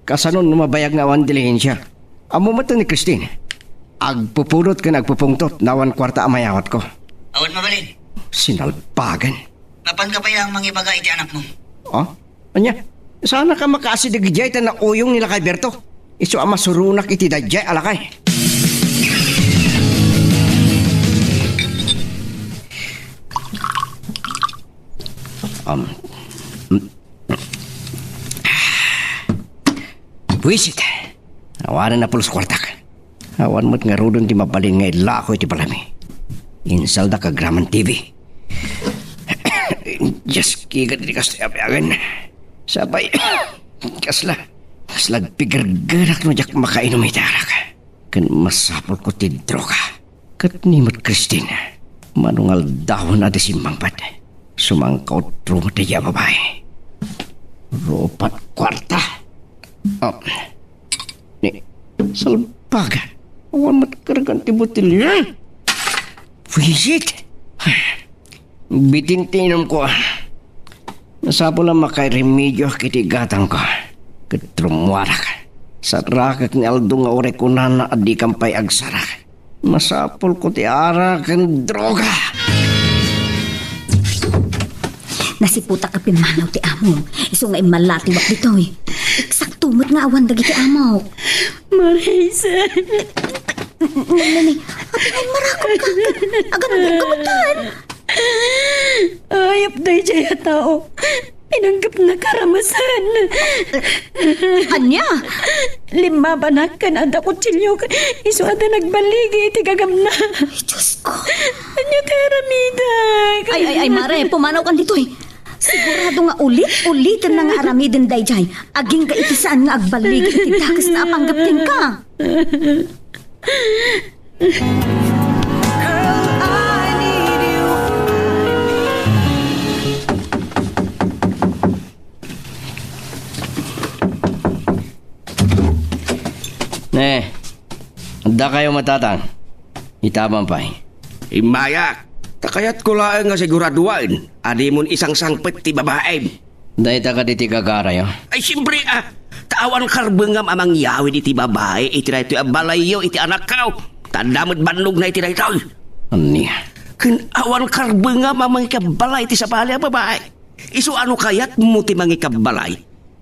kasano no mabayag nga awan dilihensia? Ammo met ni Christine. Agpupudot ken agpupungtot no awan kuarta a mayawatko. Awan mabalin. Sinalbagan. Mapanka pay laeng mangibaga iti anakmo. Oh? Ania? Saannak a makaasi dagijay ta nauyong ni Lakay Berto. Isu a masuronak iti dayjay a lakay. Um, mm. Buisit. Awanen a pulos kuartak. Awan met ngaruden ti mabalin nga ilako iti balaymi. Insaldak agraman T V. Dios, kigat iti kastoy a biagen. Sapay, kasla, kasla agpigergerak no diak makainom iti arak. Ken masapulko ti droga. Ket ni met Christine, mano nga aldawen a di simmangpet. Sumangkautro met daydiay a babai. Rupat kuarta. Oh. Ni, salbag. Awan met kargan ti botelya. Buisit. Bitin ti inumko. Masapul a makairimedioak iti gatangko. Ket rummuarak. Sarakek ni Aldo nga uray kunana a dikan pay agsarak. Masapulko ti arak ken droga. Nasiputak a pimmanaw ti amom. Isu nga immallatiwak ditoy. Eksakto met nga awan dagiti amok. Marisa. Nini, apay nga immarakop ka? Agan mo kamutan? Ayap dayjay a tao. Pinanggepna karamasan. Ania? Limmabanak ken adda kutsilio, isu adda nagballigi iti gagamna. Ay, Diosko. Ania ti aramidak? Ay, ay, ay, mare, pumanawkan ditoy. Sigurado nga ulit-uliten na nga aramiden dayjay. Agingga iti saan nga agballigi iti dakes na a panggep kenka. Ne, adda kayo matatang. Itaman pay. Immayak, ta kayatko laeng nga siguraduaen a dimon isangsangpet ti babaem. Dayta kadi ti gagarayo? Ay, siempre, ah, ta awan karbengam a mangyawid iti babai iti daytoy a balayyo iti anakko. Ta adda met bannogna iti daytoy. Ania? Ken awan karbengam a mangikabbalay iti sabali a babai. Isu a no kayatmo ti mangikabbalay,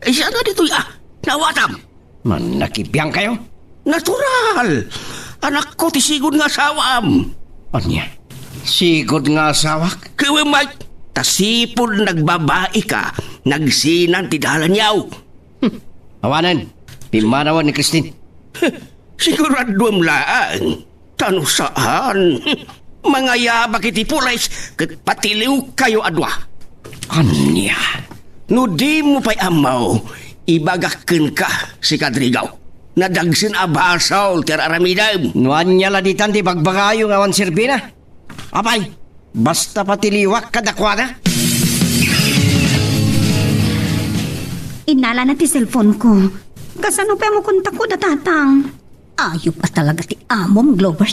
Eh, siya na ditoy, ah. Nawatam. Mannakibiang kayo? Natural. Anakko ti sigud nga asawam. Ania? Sigud nga asawak? Kiwimay, ta sipud nagbabai ka, nagsinan ti dalan yaw. Hmm. Awanen, pimmanawan ni Christine. Siguraduam laeng. Ta no saan, mangayabak iti pulis ket patiliw kayo a dua. Ania? No dimo pay ammo, ibagak kenka, si Kadrigaw. Nadagsen a basol ti ar-aramidem. No ania la ditan ti bagbagayo nga awan serbina? Apay, basta patiliwak kadakuada. Innalana ti cellphone ko. Kasano pay mo kontakko da tatang? Ayup a talaga ti amom, Glover.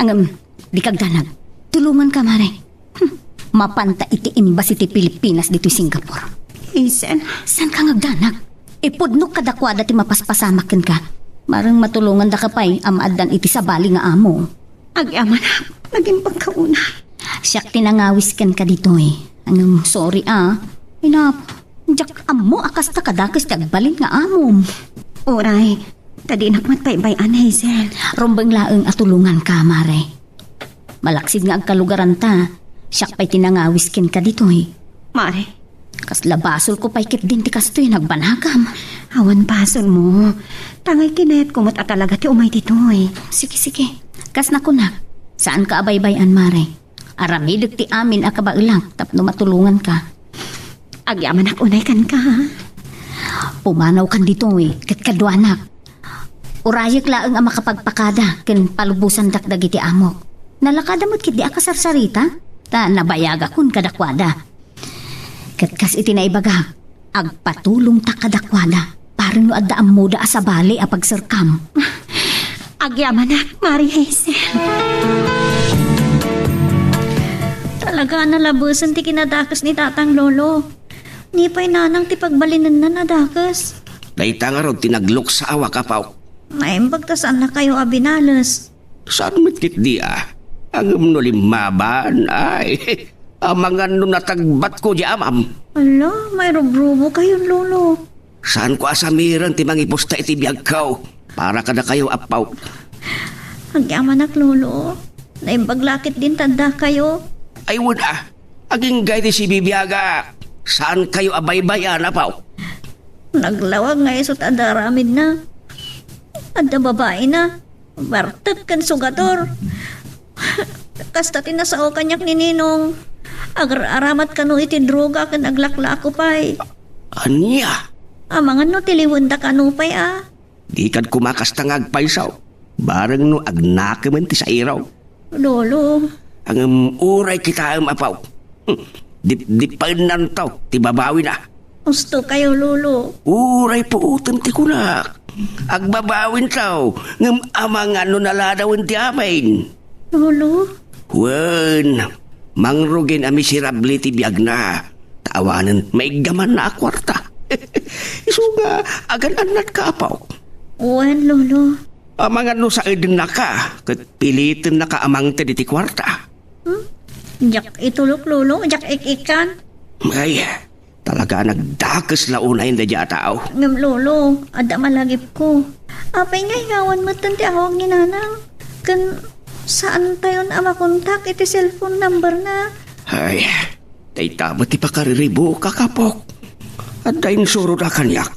Ngem, di kagdanag. Tulonganka, mare. Hmm. Mapanta iti embassy ti Pilipinas ditoy Singapore. Hazel? Saanka nga agdanag? Ipudnok kadakuada ti mapaspasamak kenka. Mareng matulongandaka pay a maaddan iti sabali nga amo. Agyamanak, naging pagkauna. Siak ti nangawis kenka ditoy. Ngem, sorry a. Inap, diak ammo a kasta kadakes ti agbalin nga amom. Uray, ta dinak met baybay-an, Hazel. Rumbeng laeng a tulonganka, mare. Malaksid nga agkalugaranta, siak pay ti nangawis kenka ditoy. Mare. Kasla basolko pay ketdin ti kastoy nagbanagam. Awan basolmo. Tangay kinayatko met a talaga ti umay ditoy. Sige, sige. Kas nakunak, saanka a baybay-an, mare. Aramidek ti amin a kabaelak tapno matulonganka. Agyamanak unay kenka, ha? Pumanawkan ditoy ket kaduanak. Urayek laeng a makapagpakada ken palubosandak dagiti amok. Nalakada met ketdi a kasarsarita, ta nabayagakon kadakuada. Ket kas iti naibagak, agpatulongta kadakuada, bareng no adda ammoda a sabali a pagserkam. Agyamanak, Mari Hazel. Talaga a nalabesen ti kinadakes ni Tatang, Lolo. Ni pay nanang ti pagbalinenna a dakes. Dayta ngarud ti nagluksawak, apo. Naimbag ta saannakayo a binales. Saan met ketdi a? Ngem no limmaban, ay, amangan no natagbatko diay amam. Ala, mairubrubokayon, Lolo. Saanko a samiren ti mangipusta iti biagko para kadakayo, apo. Agyamanak, Lolo. Naimbag la ketdin ta addakayo. Ay, wen a. Agingga iti sibibiagak. Saankayo a baybay-an, apo. Naglawag nga isu ti adda aramidna. Adda babaina. Bartek ken sugator. Kasta ti nasao kaniak ni Ninong. Agar-aramat kano iti droga ken aglaklako pay. Ania? Amangan no tiliwenda kano pay a. Dikad koma kasta nga agpayso. Bareng no agnakemen ti sairo. Lolo. Ngem uray kitaem, apo. Hmm, dipdipennanto ti babawina. Usto kayo, Lolo. Uray puotem ti kunak. Agbabawinto, ngem amangan no naladawen ti amin. Lolo? Wen, mangrugin a miserable ti biagna. Ta awanen maiggamanna a kuarta. Isu nga, agan-annatka, apo. Wen, Lolo. Amangan no saedennaka, ket pilitennaka a mangted iti kuarta. Hmm? Diak itulok, Lolo, diak ik-ikkan. Ay, talaga a nagdakes la unay daydiay a tao. Ngem, Lolo, adda malagipko. Apay nga ingawan metten ti awag ni Nanang? Ken saantayon a makontak iti cellphone number na. Ay, dayta met ti pakariribukak, apok. Adda insuroda kaniak.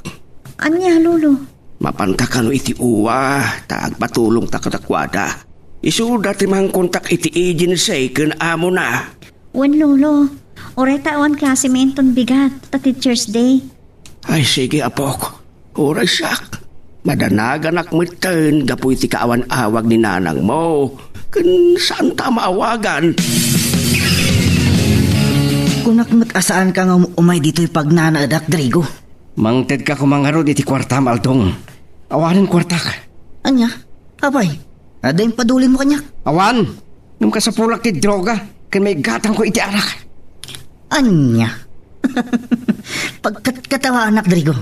Ania, Lolo? Mapanka kano iti uwa, ta agpatulongta kadakuada. Isuda ti mangkontak iti agency ken amona. Wen, Lolo. Uray ta awan klase mi inton bigat ta Teacher's Day. Ay, sige, apok. Uray siak. Madanaganak metten gapu iti kaawan awag ni nanangmo. Ken saanta a maawagan. Kunak met a saanka nga um-, umay ditoy pagnanaedak, Drigo. Mangtedka koma ngarud iti kuartam, Aldong. Awanen kuartak. Ania? Apay, adda impadulinmo kaniak? Awan! Ngem kasapulak ti droga, ken maigatangko iti arak. Ania? Pagkatkatawanak, Drigo.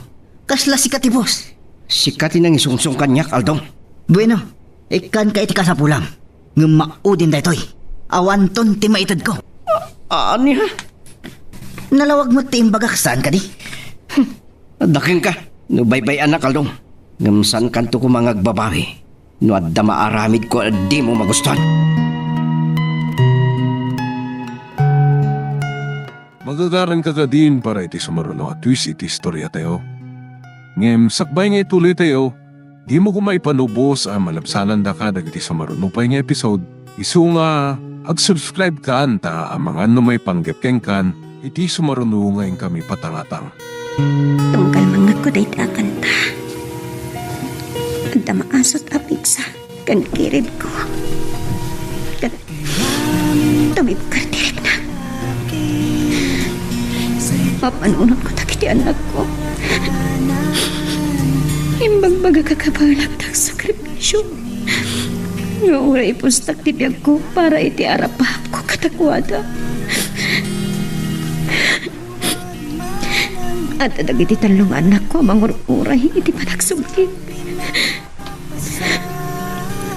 Kasla sika ti boss. Sika ti nangisungsong kaniak, Aldong. Bueno, ikkanka iti kasapulam. Ngem maudin daytoy. Awanton ti maitedko. A-, ania? Nalawag met ti imbagak, saan kadi? Hmm. Adda kenka no baybay-anak, Aldong. Ngem saankanto koma nga agbabawi no adda maaramidko a dimo magustuan. Magagaranka kadin para iti sumaruno a twist iti istoriatayo. Ngem sakbay nga ituloytayo, dimo koma ipanubos a malabsanandaka dagiti sumaruno pay nga episode, isu nga ag-subscribe kan ta amangan no maipanggep kenkan iti sumaruno nga inkami patangatang. Tunggal mangngegko dayta a kanta. Adda maasut a pigsa ken kiridko. Ket tumibker ti rikna. Mapanunotko dagiti annakko. Imbagbagak a kabaelak ti agsakripisio nga uray ipustak ti biagko para iti arapaapko kadakuada. Adda dagiti tallo nga annakko a mangur-uray iti panagsubli.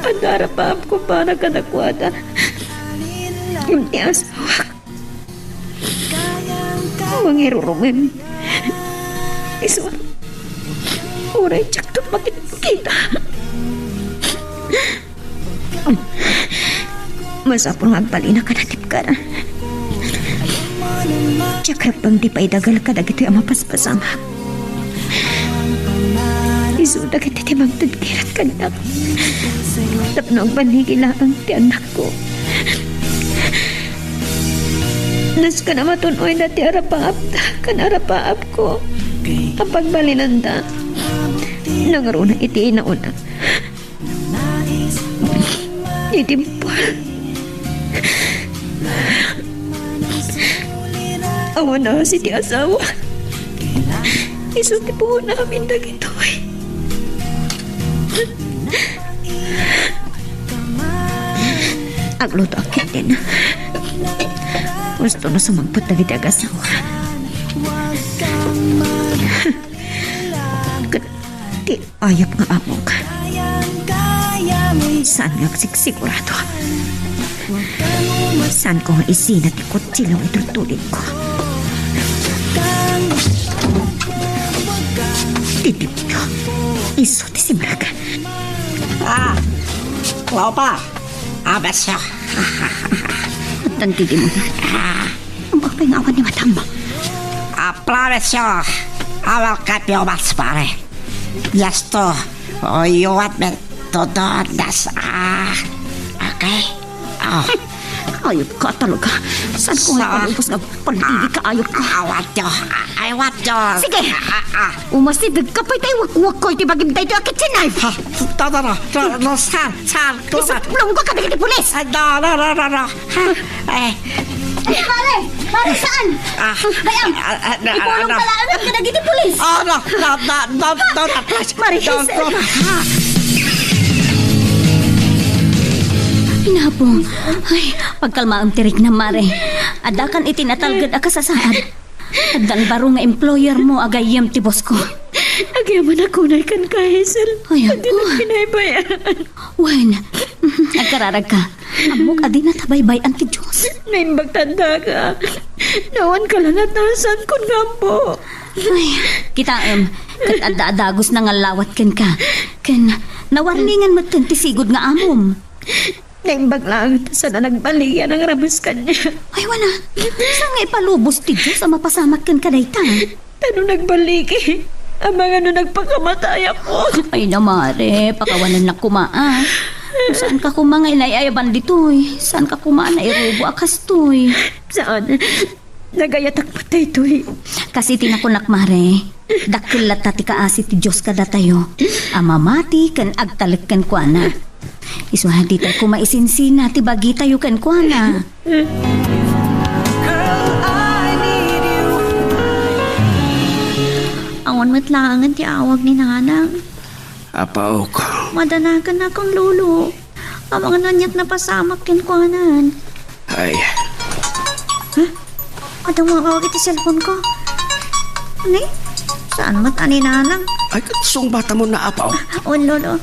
Adda arapaapko para kadakuada. Ngem ti asawak, mangirurumen. Isu, uray diakto makit-, kita. Masapul nga agbalin a kanatipkar. Diak rebbeng ti paidagel kadagitoy a mapaspasamak. Isu dagiti ti mangted ti rat kannak tapno agballigi laeng ti annakko. Nasken a matun-oyda ti arapaapda ken arapaapko a pagbalinanda. Nangruna iti inauna. Iti pa. Awan asi ti asawa. Isu ti puon amin dagitoy. Agluto a ketdin. Gusto na sumangpet dagiti agasawa. Ket ti ayup nga amok. Saan nga agsigsigurado? Saanko nga isina ti kutsilio nga itultulidko? Ti demonio, isu ti simrek. Ah! Clover! Ah, besyo! Tan ti demonio. Ah! Ang apay nga awan ni madam? Ah, promise you, I will keep you much money. Just to, oh, you want me to do this, ah, okay? Oh. Ayup ka talaga. Saanko nga ipalubos nga paldigi ka, ayup ka? I want you. I want you. Sige. Ah, ah, ah. Umasideg ka pay ta iwakwakko iti bagim daytoy a kitchen knife. Ah, no, no, no, no, sir, sir, Clover. Isuplongko kadagiti pulis. Ah, no, no, no, no, no. Eh. Mare! Mare, saan? Ah, Bayam! Ah, ah, ah, Ipulong ah, ka laeng kadagiti pulis! Ah, no, no, no, no, no, no, please. Mare, don't, saan? Don't, no. Inapong, ay, pagkalmaem ti riknam, Mare. Addakan iti natalged a kasasaad. Addan baro nga employer mo a gayyem ti boss ko. Agyamanak unay kenka, Hazel. Ay, apo. Adda binaybay-an. Wen, agkararagka. Ammok a dinata baybay-an ti Dios. Naimbag ta adda ka. Nawan kalangatasan kun nga ammo. Ay, kitaem, ket adda a dagos nga allawat kenka. Ken nawarningan metten ti sigud nga amom. Naimbag laeng ta saan a nagbaligi a nangrames kaniak. Ay, wen a. Saan nga ipalubos ti Dios a mapasamak kenka dayta? Ta no nagbaligi, amangan no nagpakamatayakon. Ay na, Mare, pakawanennak koma, a. Saanka koma nga inay-ayaban ditoy. Saanka koma a nairubo a kastoy. Saan? Nagayatak met daytoy. Kas iti nakunak, Mare, dakkel latta ti kaasi ti Dios kadatayo a mamati ken agtalek kenkuana. Isu a ditay koma isinsina ti bagitayo kenkuana. Awan met laengen ti awag ni Nanang. Apaok. Madanagan nakon, Lolo. Amangan no aniat napasamak kenkuanan. Ay. Huh? Adda nga awag iti cellphone ko. Ani? Saan met a ni Nanang? Ay, ket sungbatam no, Apaok. Oh, Lolo.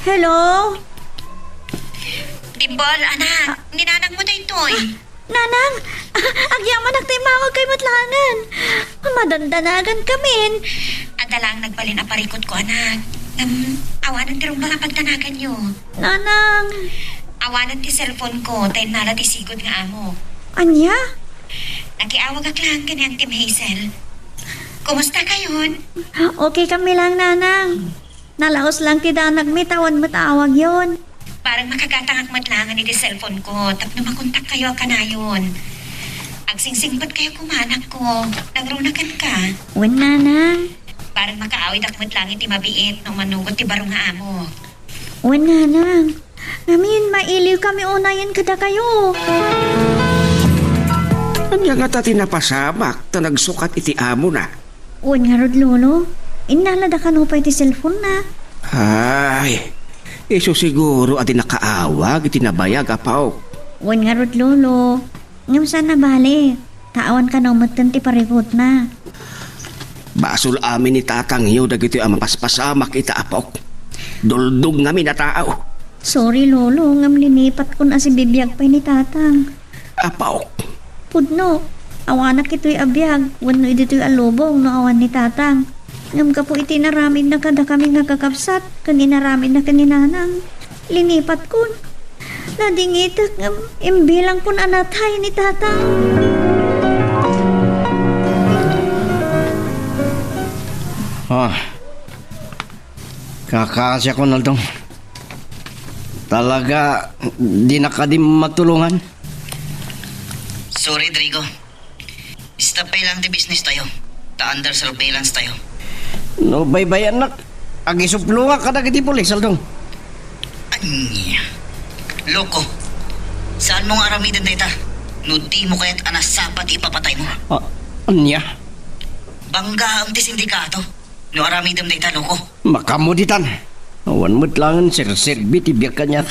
Hello? Dimpol, anak. Ah. Ni Nanang mo daytoy. Ah, Nanang! Agyamanak ta immawag kay met laengen. Madandanagan kamin. Dala ang nagbalin a parikutko, anak. Ngem, awanen ti rumbeng a pagdanaganyo. Nanang! Awanen ti cellphone ko, ta innala ti sigud nga amo. Ania? Nakiawagak lang ken ni Auntie Hazel. Kumusta kayon? Okay kami lang, Nanang. Nalaos lang ti danagmi ta awan met aawagyon. Bareng makagatangak met laengen iti cellphone ko tapno makontak kayo a kanayon. Agsingsingpet kayo koma, anakko. Nangruna kenka. Wen, Nanang. Bareng makaawidak met laeng iti mabiit no manugot ti baro nga amo. Wen, Nanang. Ngamin, mailiw kami unayen kadakayo. Ania ngata ti napasamak ta nagsukat iti amona? Wen ngarud, Lolo. Innalada kano pay ti cellphone-na. Ay, isu siguro a di nakaawag iti nabayag, Apok. Wen ngarud, Lolo. Ngem saan a bale, ta awan kano metten ti parikutna. Basol amin ni tatangyo dagitoy a mapaspasamak ita, Apok. Duldog ngamin a tao. Sorry, Lolo, ngem linipatkon a sibibiag pay ni Tatang. Apok. Pudno, awanak itoy a biag wenno ditoy a lubong no awan ni Tatang. Ngem gapu iti inaramidna kadakami nga kakabsat ken inaramidna ken ni Nanang, linipatkon. Nadingitek ngem imbilangkon a natay ni Tatang. Ah, kakasiakon, Aldong. Talaga, di na kadi matulongan. Sorry, Drigo. Stop pay lang ti business tayo. Ta under surveillance tayo. No, baybayannak. Agisuplongak kadagiti pulis, Aldong. Ania? Loko. Saanmo nga aramiden dayta? No dimo kayat a nasapa ti ipapataymo. Ah, ania? Banggaam ti sindikato. No aramidem dayta, loko. Makamuditan. Awan met laengen serserbi ti biag kaniak.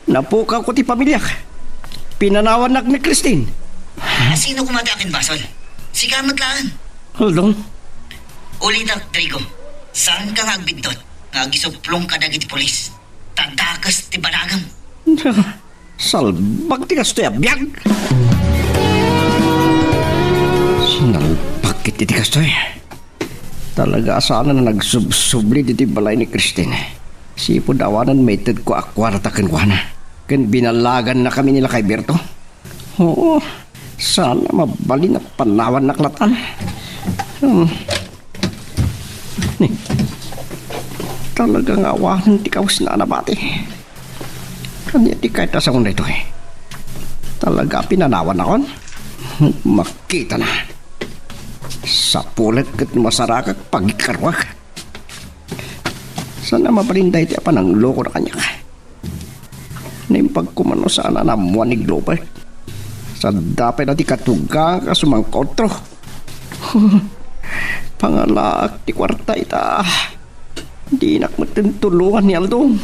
Napukawko ti pamiliak. Pinanawannak ni Christine. Sino koma ti akinbasol? Sika met laeng. Aldong. Ulitek, Drigo. Saanka nga agbiddut nga agisuplong kadagiti pulis. Ta dakes ti banagem. Salbag ti kastoy a biag. Sinalbag ket iti kastoy. Talaga a saanen a nagsubsubli ditoy balay ni Christine. Sipud awanen maitedko a kuarta kenkuana. Ken binallagannakami ni Lakay Berto. Oo, saan a mabalin a panawannak latan. Hmm. Ni, talaga nga awanen ti kawesna a nabati. Ania ti kayat a saon daytoy? Talaga a pinanawannakon? Makitana. Sapulet ket no masarakak, pagikaruak. Saan a mabalin daytoy a panangloko na kaniak? Naimbag koma no saan a naammoan ni Glover. Sadda pay daytoy katugang a sumangkautro. Pangalaak ti kuarta ita. Dinak metten tulongan ni Aldong.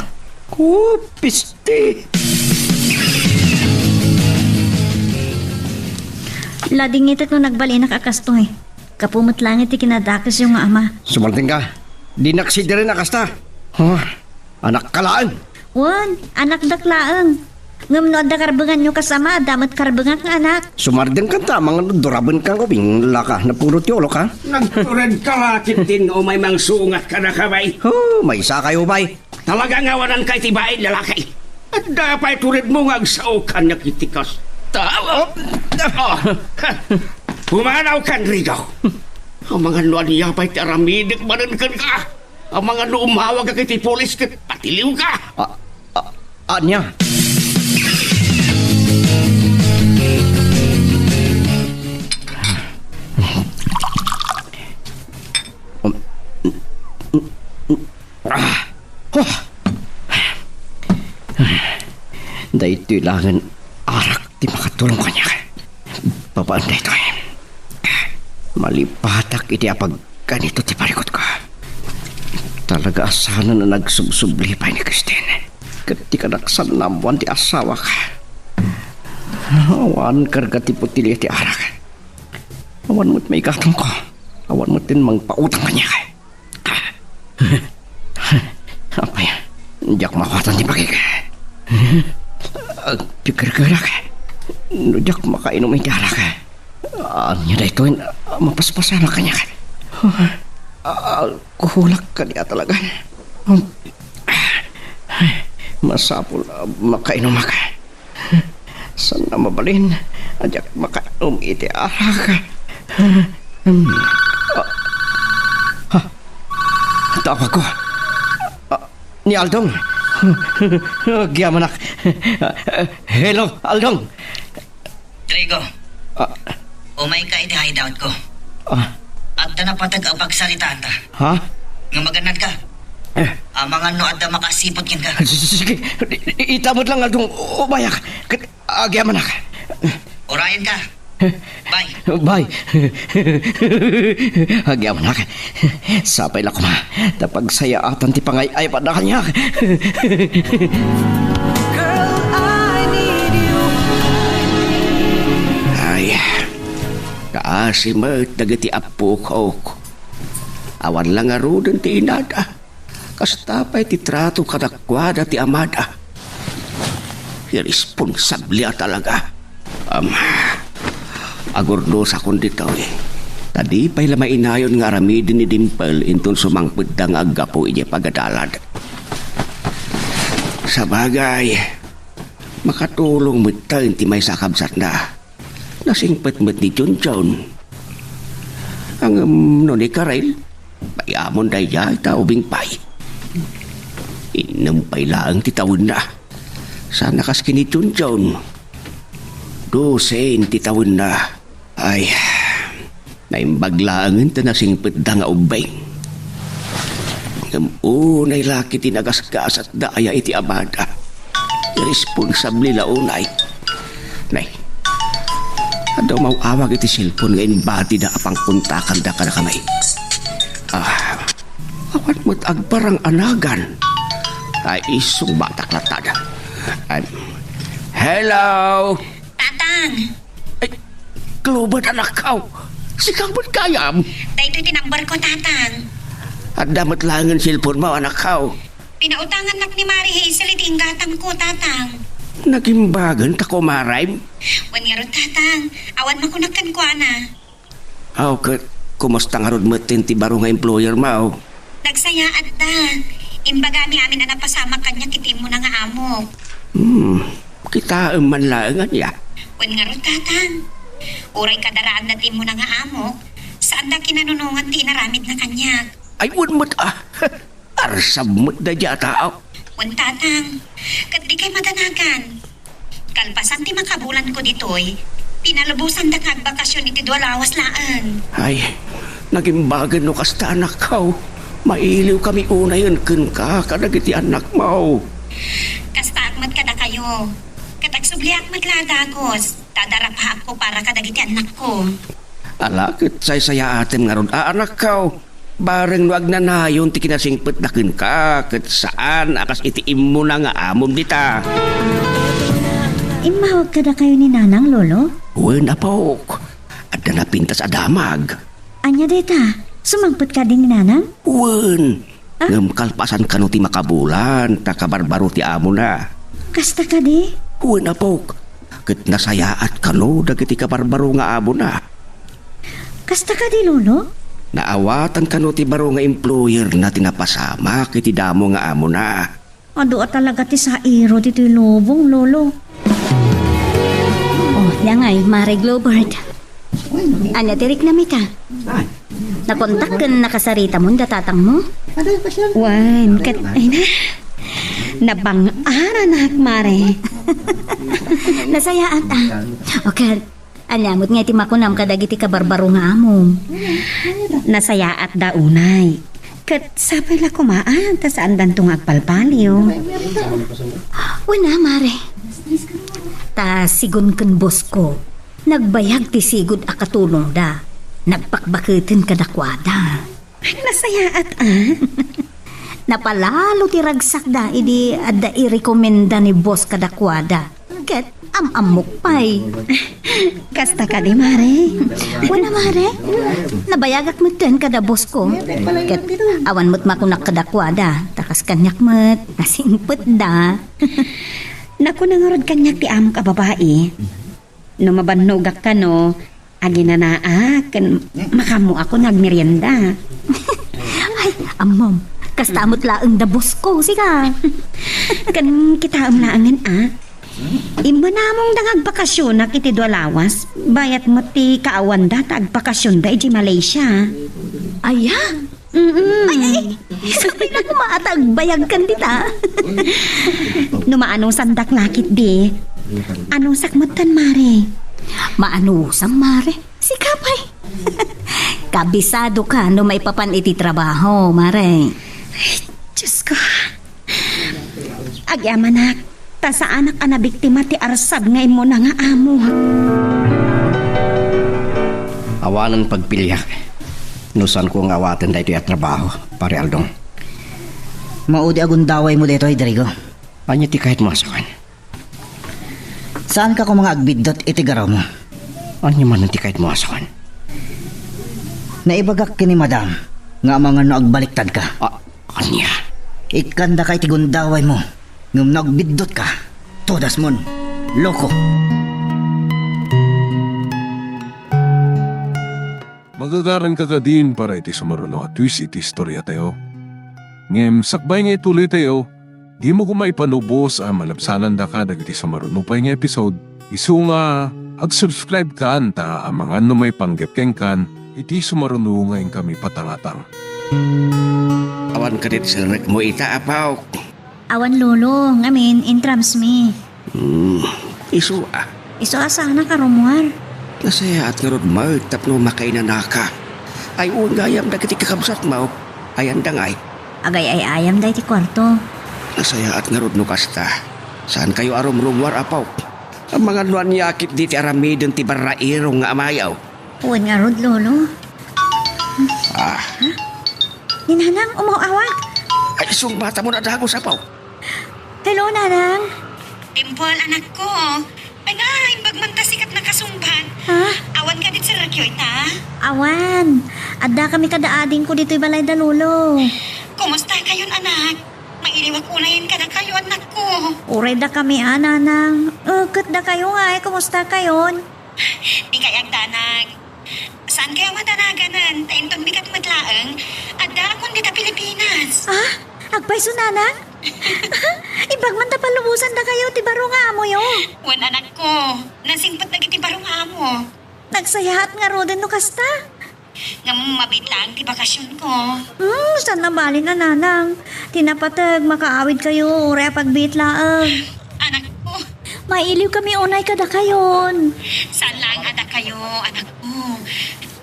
Oh, piste! Ladingitek no nagbalinak a kastoy. Gapu met laeng iti kinadakesyo nga ama. Sumardengka. Dinak sidiren a kasta. Huh? Anakka laeng. Wen, anakdak laeng. Ngem no adda karbenganyo kas ama, adda met karbengak nga anak. Sumardengkanta, amangan no durabenka nga ubing, laka, napudot ti ulok, ha? Nagturedka la ketdin no umay mangsungat kadaka, bay. Oh, maysakayo, bay. Talaga nga awananka iti bain, lalaki. Adda pay turedmo nga agsao kaniak iti kasta. Oh. Oh. Pumanawkan, Rigo. Amangan no ania pay ti aramidek manen kenka. Amangan no umawagak iti pulis ket patiliwka. Ah, ah, ania? Ah. Huh. Daytoy laengen arak ti makatulong kaniak. Babaen daytoy, malipatak iti apag- Kanito ti parikutko. Talaga a saanen a nagsubsubli pay ni Christine. Ket ti kadaksan naammoan ti asawak. Awan karga ti botelia ti arak. Awan met maigatangko. Awan met ti mangpautang kaniak. Apay, diak maawatan ti bagik. Agpiggergerak no diak makainom iti arak. Ania daytoy a mapaspasamak kaniak? Alkoholak kadi a talaga. Masapul a makainumak. Saan a mabalin a diak makainom iti arak. Hmm. Ah. Ha? Tawag ko. Ah, ni Aldong. Agyamanak. Hello, Aldong. Trigo, Ah, umayka iti hideout ko. Ah. Adda napateg a pagsaritaanta. Ha? Nga magannad ka. Eh. Amangan no adda makasiput kenka. Sige, i-, i-, ita met lang, Aldong, umayak. Ket agyamanak. Urayen ka. Bye. Bye. Agyamanak. Sapay la koma ta pagsayaatan ti pangay-ayaw a kaniak. Girl, I need you. Ay, kaasi met dagiti appokok. Awan la ngaruden ti inada. Kasta pay ti trato kadakuada ti amada. Irresponsable a talaga. Am, agurdosakon ditoy. Ta di pay la mainayon nga aramiden ni Dimple inton sumangpetda nga aggapu idiay pagadalad. Sabagay, makatulong metten ti maysa a kabsatna. Nasingpet met ni Junjun. Ngem no ni Karel, pay-amon daydiay ta ubing pay. Innem pay laeng ti tawenna. Saan a kas ken ni Junjun. Dosen ti tawenna. Ay, naimbag laengen ta nasingpetda nga ubbing. Ngem unay la ket ti nagasgasatda aya iti amada. Irresponsable la unay. Nay, adda umaw-awag iti cellphone nga imbatida a pangkontakanda kadakami. Ah, awan met agparang-anagan. Ay, isu, batak latta. Ay, hello! Tatang! Ay, Clover, anakko. Sika met gayam. Daytoy ti number ko, Tatang. Adda met laengen cellphone mo, anakko. Pinautangannak ni Mari Hazel iti inggatangko, Tatang. Nagimbagen ta kumarem? Wen ngarud, Tatang. Awan makunak kenkuana. Aw, ket kumusta ngarud metten ti baro nga employer mo? Nagsayaat da. Imbagami amin a napasamak kaniak iti immuna nga amok. Hmm, kitaem man laeng ania? Wen ngarud, Tatang. Uray kadaraanna ti immuna nga amok, saanda kinanunongan ti inaramidna kaniak. Ay, wen met, ah. Arsab met daydiay a tao. Wen, Tatang. Ket dikay madanagan. Kalpasan ti makabulanko ditoy, pinalubosandaka agbakasyon iti dua lawas laeng. Ay, nagimbagen no kasta, anakko. Mailiwkami unayen kenka kadagiti annakmo. Kastaak met kadakayo. Ket agsubliak met la a dagus, ta darapaakko para kadagiti annakko. Ala, ket saysayaatem ngarud a, anakko. Bareng no agnanayon ti kinasingpetda kenka, ket saan a kas iti immuna nga amom dita. Immawag kadakayo ni Nanang, Lolo? Wen, apok. Adda napintas a damag. Ania dayta? Sumangpet kadi ni Nanang? Wen. Ah? Ngem kalpasan kano ti makabulan, ta kabarbaro ti amona. Kasta kadi? Wen, apok. Ket nasayaat kano dagiti kabarbaro nga amona. Kasta kadi, Lolo? Naawatan kano ti baro nga employerna ti napasamak iti damo nga amona. Adu a talaga ti sairo ditoy lubong, Lolo. Oh, dangay, Mare Globert. Ania ti riknam ita? Nakontak ken nakasaritamon da tatangmo? Wen, ket, ay na. Nabang-aranak, Mare. Nasayaat, ah. O, ket, ania met nga iti makunam kadagiti kabarbaro nga amom? Nasayaat da unay. Ket sapay la koma, ah, ta saandanto nga agpalpaliw. Wen a, Mare. Ta sigun ken boss ko, nagbayag ti sigud a katulongda. Nagpakbaketen kadakuada. Ay, nasayaat, ah. Napalalo ti ragsakda idi adda irekomenda ni boss kadakuada. Ket am-ammok pay. Kasta kadi, Mare? Wen a, Mare. Nabayagak metten kada boss ko. Ket awan met makunak kadakuada. Ta kas kaniak met, nasingpetda. Nakuna ngarud kaniak ti amok a babai. No mabannogak kano, aginanaak ken makaammoakon nga agmerienda. Ammom, kasta met laeng da boss ko, sika. Ken kitaem laengen, a. Immanamong da nga agbakasionak iti dua lawas, bayat met ti kaawanda ta agbakasionda iti Malaysia. Aya? Mm-mm. Ay, ay, sakbay na kumaata agbayag kan dita. No maanusandak lakit di, anusak met tan, mare. Maanusam, mare? Sika pay. Kabisado ka no maipapan iti trabaho, mare. Ay, Diyos ko. Agyamanak, ta saanak a nabiktima ti arsab nga immuna nga amo. Awanen pagpiliak no saanko nga awaten daytoy a trabaho, Pare Aldong. Maudi a gundawaymo daytoy, Drigo. Ania ti kayatmo a sawen? Saanka koma nga agbiddut iti garrumo? Ania manen ti kayatmo a sawen? Naibagak ken ni Madam nga amangan no agbaliktadka. A-, ania? Ikkandaka iti gundawaymo, ngem no agbiddutka, todasmon, loko. Magagaranka kadin para iti sumaruno a twist iti istoriatayo. Ngem sakbay nga ituloytayo, dimo koma ipanubos a malabsanandaka dagiti sumaruno pay nga episode, isu nga ag-subscribe kan ta amangan no maipanggep kenkan iti sumaruno nga inkami patangatang. Awan kadit serrekmo ita, Apo? Awan, Lolo, ngamin, intrams mi. Hmm, isu a. Isu a saanak a rummuar. Nasayaat ngarud met tapno makainanaka. Ay-o gayam dagiti kakabsatmo. Ayanda ngay? Agay-ay-ayamda iti kuarto. Nasayaat ngarud no kasta. Saankayo a rumrummuar, Apo? Amangan no ania ketdi ti aramiden ti barrairong nga amayo. Wen ngarud, Lolo. Ah. Ha? Ni Nanang, umaw-awag. Ay, sungbatamon a dagus, Apo. Hello, Nanang. Dimple, anakko. Ay nga, imbag man ta sikat nakasungbat. Ha? Awan kadit serrekyo ita? Awan. Adda kami kada adingko ditoy balayda, Lolo. Kumusta kayon, anak? Mailiwak unayen kadakayo, anakko. Uray da kami, a, Nanang. Eh, ket dakayo nga, ay, kumusta kayon? Dikay agdanag. Saankayo madanaganen, ta inton bigat met laeng, addaakon dita Pilipinas. Ah? Agpayso, Nanang? Imbag man ta palubosandakayo ti baro nga amoyo. Wen, anakko, nasingpet dagiti baro nga amo. Nagsayaat ngaruden no kasta. Ngem mabiit laeng ti bakasionko. Hmm, saan a bali, Nanang. Ti napateg, makaawidkayo, uray a pagbiit laeng. Anakko. Mailiw kami unay kadakayon. Saan laeng a dakayo, anakko.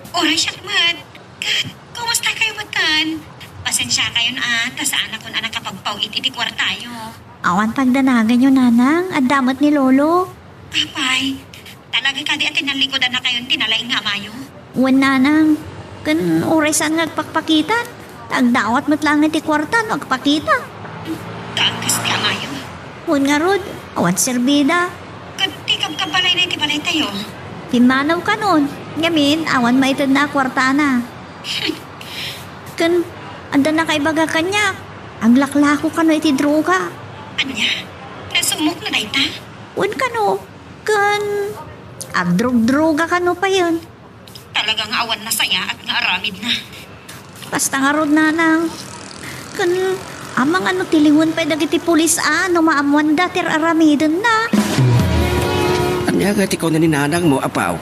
Uray siak met. Ket, kumusta kayo metten? Pasensia kayon a, ta saanakon a nakapagpaw-it iti kuartayo. Awan pagdanaganyo, Nanang. Adda met ni Lolo. Apay, talaga kadi a tinallikudannakayon ti nalaing nga amayo? Wen, Nanang. Ken uray saan nga agpakpakita, ta agdawat met laeng iti kuarta no agpakita. Ta agkas ti amayo? Wen ngarud, awan serbida. Ket ti kabkabbalayna iti balaytayo? Pimmanaw kanon, ngamin, awan maitedna a kuartana. Ken, adda nakaibaga kaniak, aglaklako kano iti droga. Ania? Nasumok na dayta? Wen kano, ken agdrugdruga kano payen. Talaga nga awan nasayaat nga aramidna. Kasta ngarud, Nanang. Ken, amangan no tiliwen pay dagiti pulis a no maammoanda ti ar-aramidenna. Ania nga ti kuna ni nanangmo, Apo?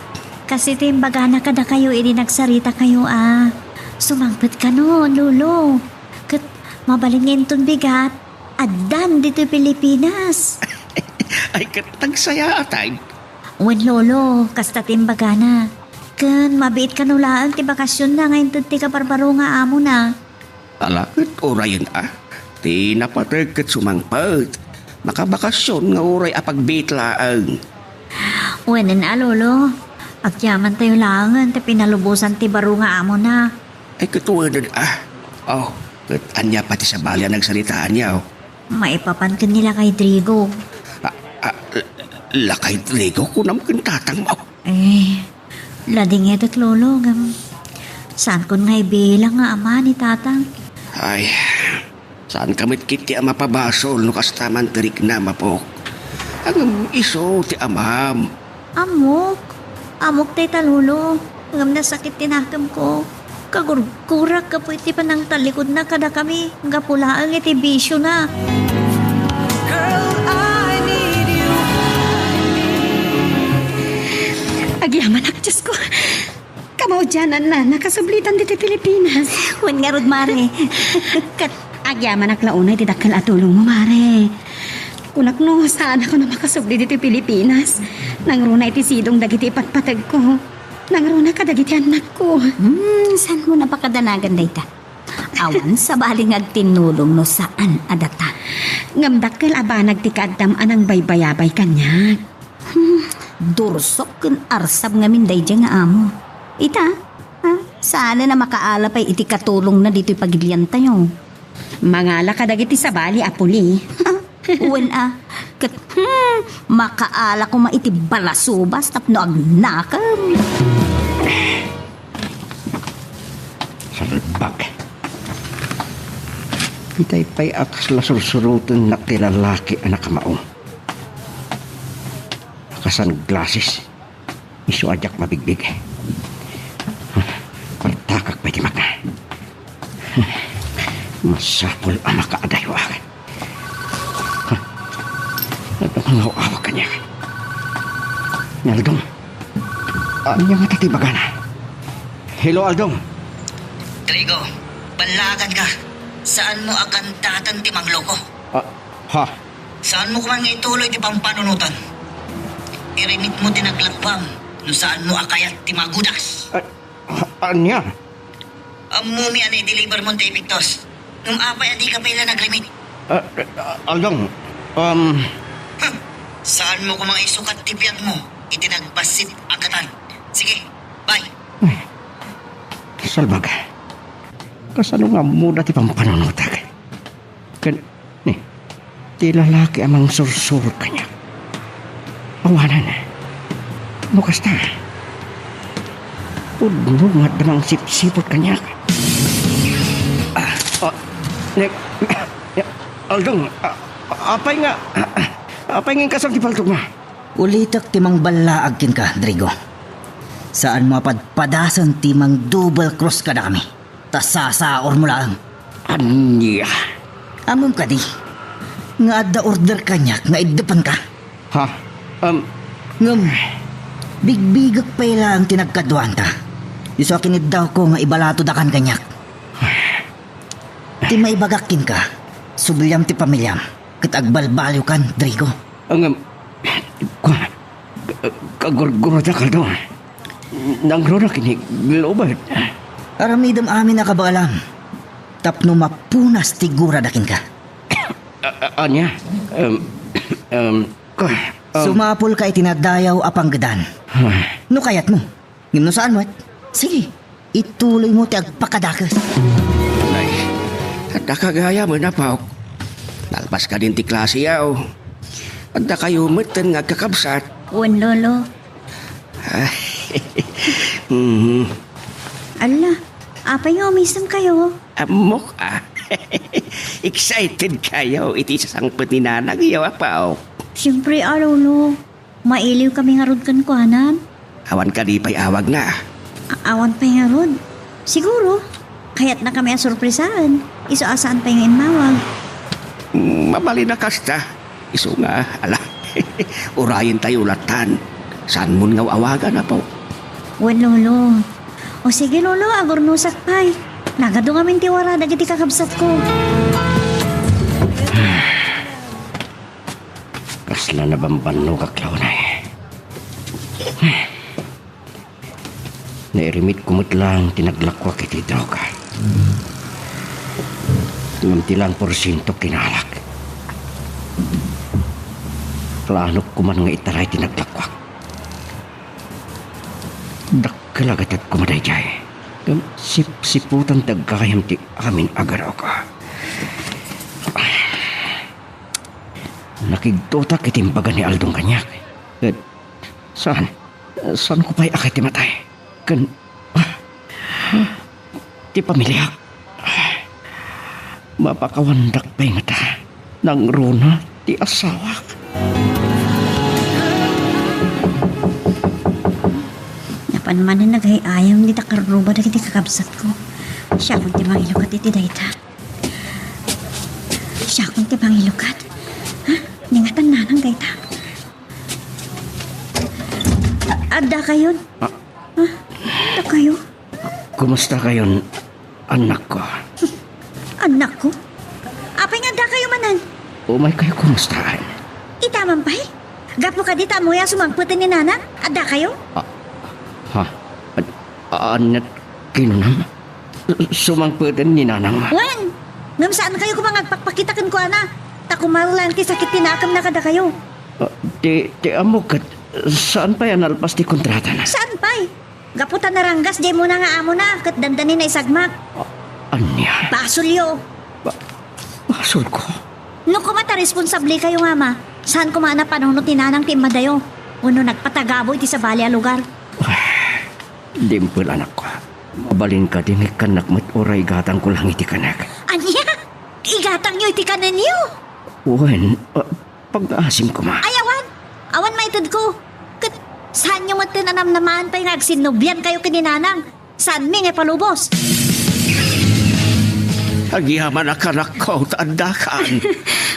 Kas iti imbagana kadakayo idi nagsaritakayo a sumangpet kano, Lolo. Ket mabalin nga inton bigat, addan ditoy Pilipinas. Ay, ket nagsayaatay. Wen, Lolo, kasta ti imbagana. Ken mabiit kano laeng ti bakasionna nga inted ti kabarbaro nga amona. Ala, ket urayen a. Ti napateg ket sumangpet. Makabakasion nga uray a pagbiit laeng. Wenen a, Lolo. Agyamantayo laengen ti pinalubosan ti baro nga amona. Ay, ket wenen a. Oh, ket ania pay ti sabali a nagsaritaanyo? Maipapan ken ni Lakay Drigo. Ah, ah, Lakay Drigo, kunam ken tatangmo. Eh, ladingetek, Lolo, ngem saankon nga ibilang nga ama ni Tatang. Ay, saanka met ketdi a mapabasol no kasta man ti riknam, Apok. Ngem isu ti amam. Ammok. Ammok dayta, Lolo. Ngem nasakit ti nakemko. Kagurgurak gapu iti panangtallikudna kadakami, gapu laeng iti bisiona. Girl, I need you. Agyamanak, Diosko. Kamaudiananna, nakasublitan ditoy Pilipinas. Wen ngarud, Mare. Ket agyamanak la unay ti dakkel a tulongmo, Mare. Kunak no, saanakon a makasubli ditoy Pilipinas. Nangruna iti sidong dagiti ipatpategko. Nangruna kadagiti annakko. Hmm, saanmo napakadanagan dayta? Awan sabali nga agtinnulong no saan a data. Ngem dakkel a banag ti kaaddam a nangbaybayabay kaniak. Hmm, dursok ken arsab ngamin daydiay nga amo. Ita, ha? Saanen a makaala pay iti katulongna ditoy pagiliantayo. Mangala kadagiti sabali a puli. Wen a, ket, hmm, makaala koma iti balasubas tapno agnakem. Salbag. Itay pay a kasla sursurotennak ti lalaki a nakamaong. Nakasunglasses. Isu a diak mabigbig. Partakak pay ti magna. Masapul a makaadayo agen. Adda mangaw-awag kaniak. Ni Aldong. Ania ngata ti ibagana? Hello, Aldong. Trigo, ballagan ka. Saanmo a kantaten ti mangloko. Ah, ha? Saanmo koma nga ituloy ti pampanunotan. Irimitmo ti naglakwam no saanmo a kayat ti magudas. Ah, ha-, ania? Ammomi a naideliver mo ti epektos. Ngem apay a dika pay la nagrimit? Ah, ah, Aldong, um, Huh! Saanmo koma nga isukat ti biagmo iti nagbassit a katan. Sige, bye! Ay, salbag. Kasano nga ammoda ti pampanunotak? Ken, ni, ti lalaki a mangsursuro kaniak. Awanen. No kasta, pudno nga adda mangsipsiput kaniak. Ah, ah, ni, Aldong, ah, apay nga, apay nga inkasam ti paltogmo? Ulitek ti mangballaag kenka, Drigo. Saanmo a padpadasen ti mangdouble cross kadakami. Ta sasaurmo laeng. Ania? Ammom kadi nga adda order kaniak nga iddepenka? Ha? Um, Ngem, bigbigek pay laeng ti nagkaduanta. Isu a kiniddawko nga ibalatodakan kaniak. Ti maibagak kenka, subliam ti pamiliam, ket agbalbaliwkan, Drigo. Ngem, kua, kagurgurodak, Aldo. Nangruna ket ni Globert. Aramidem amin a kabaelam tapno mapunas ti gurada kenka. A-, a-, ania? Em, em, ka-, em. Sumapulka iti nadayaw a panggedan. Ah. No kayatmo. Ngem no saan met, sige, ituloymo ti agpakadakes. Nay, adda ka gayamen, Apo. Nalpas kadin ti klase, aw. Adda kayo metten nga agkakabsat. Wen, Lolo. Ay, mhm. Ala, apay nga umisem kayo? Ammok, ah. Excited kayo iti sasangpet ni nanang iyo, Apo. Siyempre, ah, Lolo. Mailiw kami ngarud kenkuanan. Awan kadi pay awagna? A-, awan pay ngarud. Siguro, kayatna kami a surpresaen. Isu a saan pay nga immawag. Mm, mabalin a kasta. Isu nga, ala, urayentayo lattan. Saanmon nga awagan, Apo? Wen, Lolo. O sige, Lolo, agurnosak pay. Nagadu ngamin ti wara dagiti kakabsatko. Kasla nabambannogak la unay. Nairimitko met laeng ti naglakuak iti droga. Ngem ti laeng porsiento kinaalak. Planok koman nga itaray ti naglakuak. Dakkel a gatad koma daydiay. Ngem sipsiputan ti aggayam ti amin a garuko. Nakigtotak iti imbaga ni Aldong kaniak. Ket saan, saanko pay a kayat ti matay? Ken, ah, ti pamiliak. Mapakawandak pay ngata. Nangruna ti asawak. Apan manen nagay-ayam dita karruba dagiti kakabsatko. Siakon ti mangilukat iti dayta. Siakon ti mangilukat? Ha? Ningatan nanang dayta? Adda kayon? Ah. Ha? Adda kayo? Kumusta kayon, annakko? Annakko? Apay nga adda kayo manen? Umay kayo kumustaan. Itaman pay? Gapu kadi ta ammoyo a sumangpeten ni nanang? Adda kayo? Ah, ha? An-, aniat kinunam? Sumangpeten ni nanang? Wen! Ngem saan kayo koma nga agpakpakita kenkuana? Ta kumarla ti sakit ti nakemna kadakayo. Ah, ti, ti ammok ket saan pay a nalpas ti kontratana? Saan pay? Gapu ta naranggas diay umuna nga amona ket dandani naisagmak. Ah, ania? Basolyo. Ba-, basolko? No koma ta responsable kayo nga ama, saan koma a napanunot ni nanang ti immadayo? Wenno nagpatagabo iti sabali a lugar? Dimple, anakko. Mabalin kadi nga ikkannak met uray igatangko lang iti kanek? Ania? Igatangyo iti kanenyo? Wen, ah, pagngaasim koma. Ay, awan! Awan maitedko! Ket saanyo metten a namnamaen pay nga agsinnublian kayo ken ni nanang. Saanmi nga ipalubos? Agyamanak, anakko, ta addakan.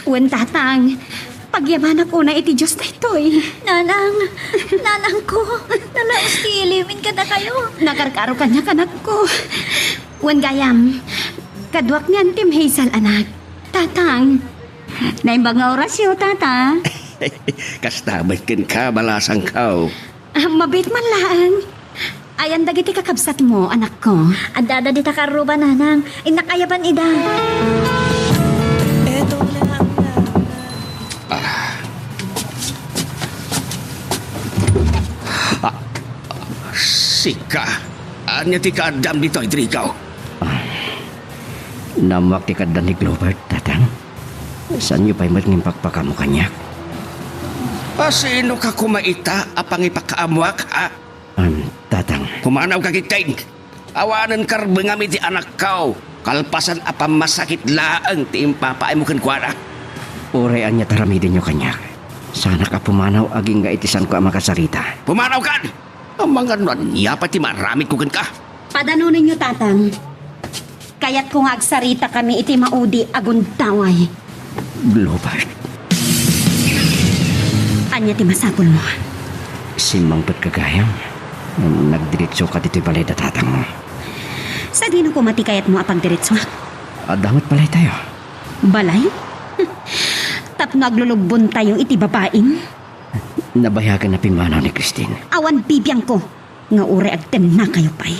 Wen, tatang. Pagyamanak unay iti Dios daytoy. Nanang, nanangko, nalaus ti ilimin kadakayo. Nakarkaro kaniak, anakko. Wen gayam, kaduak ni Antim Hazel, anak. Tatang, naimbag nga orasyo, tata. Kasta met kenka, balasangko. Ah, mabiit man laeng. Ayan dagiti kakabsatmo, anakko. Addada dita karruba, nanang. Innak ayaban ida. Ah. Ah, sika. Ania ti kaaddam ditoy, Trigo? Ah. Naammoak ti kaaddan ni Glover, tatang. Saanyo pay met nga impakpakaammo kaniak? A, sino ka koma ita a pangipakaammoak, ha? Am, tatang. Pumanawka ketdin. Awanen karbengam iti anakko, kalpasan a pammasakit laeng ti impapaaymo kenkuana. Uray ania ti aramidenyo kaniak, saanak a pumanaw agingga iti saanko a makasarita. Pumanawkan! Amangan no ania pay ti maaramidko kenka. Padanonenyo, tatang. Kayatko nga agsaritakami iti maudi a gundaway. Glover. Ania ti masapulmo? Simmangpetka gayam. Nagdiretsoka ditoy balay da tatangmo. Sadino koma ti kayatmo a pagdiretsoak? Adda met balaytayo. Balay? Tapno aglulubbontayo iti babaim? Nabayagan a pimmanaw ni Christine. Awan bibiangko nga uray agtennakayo pay,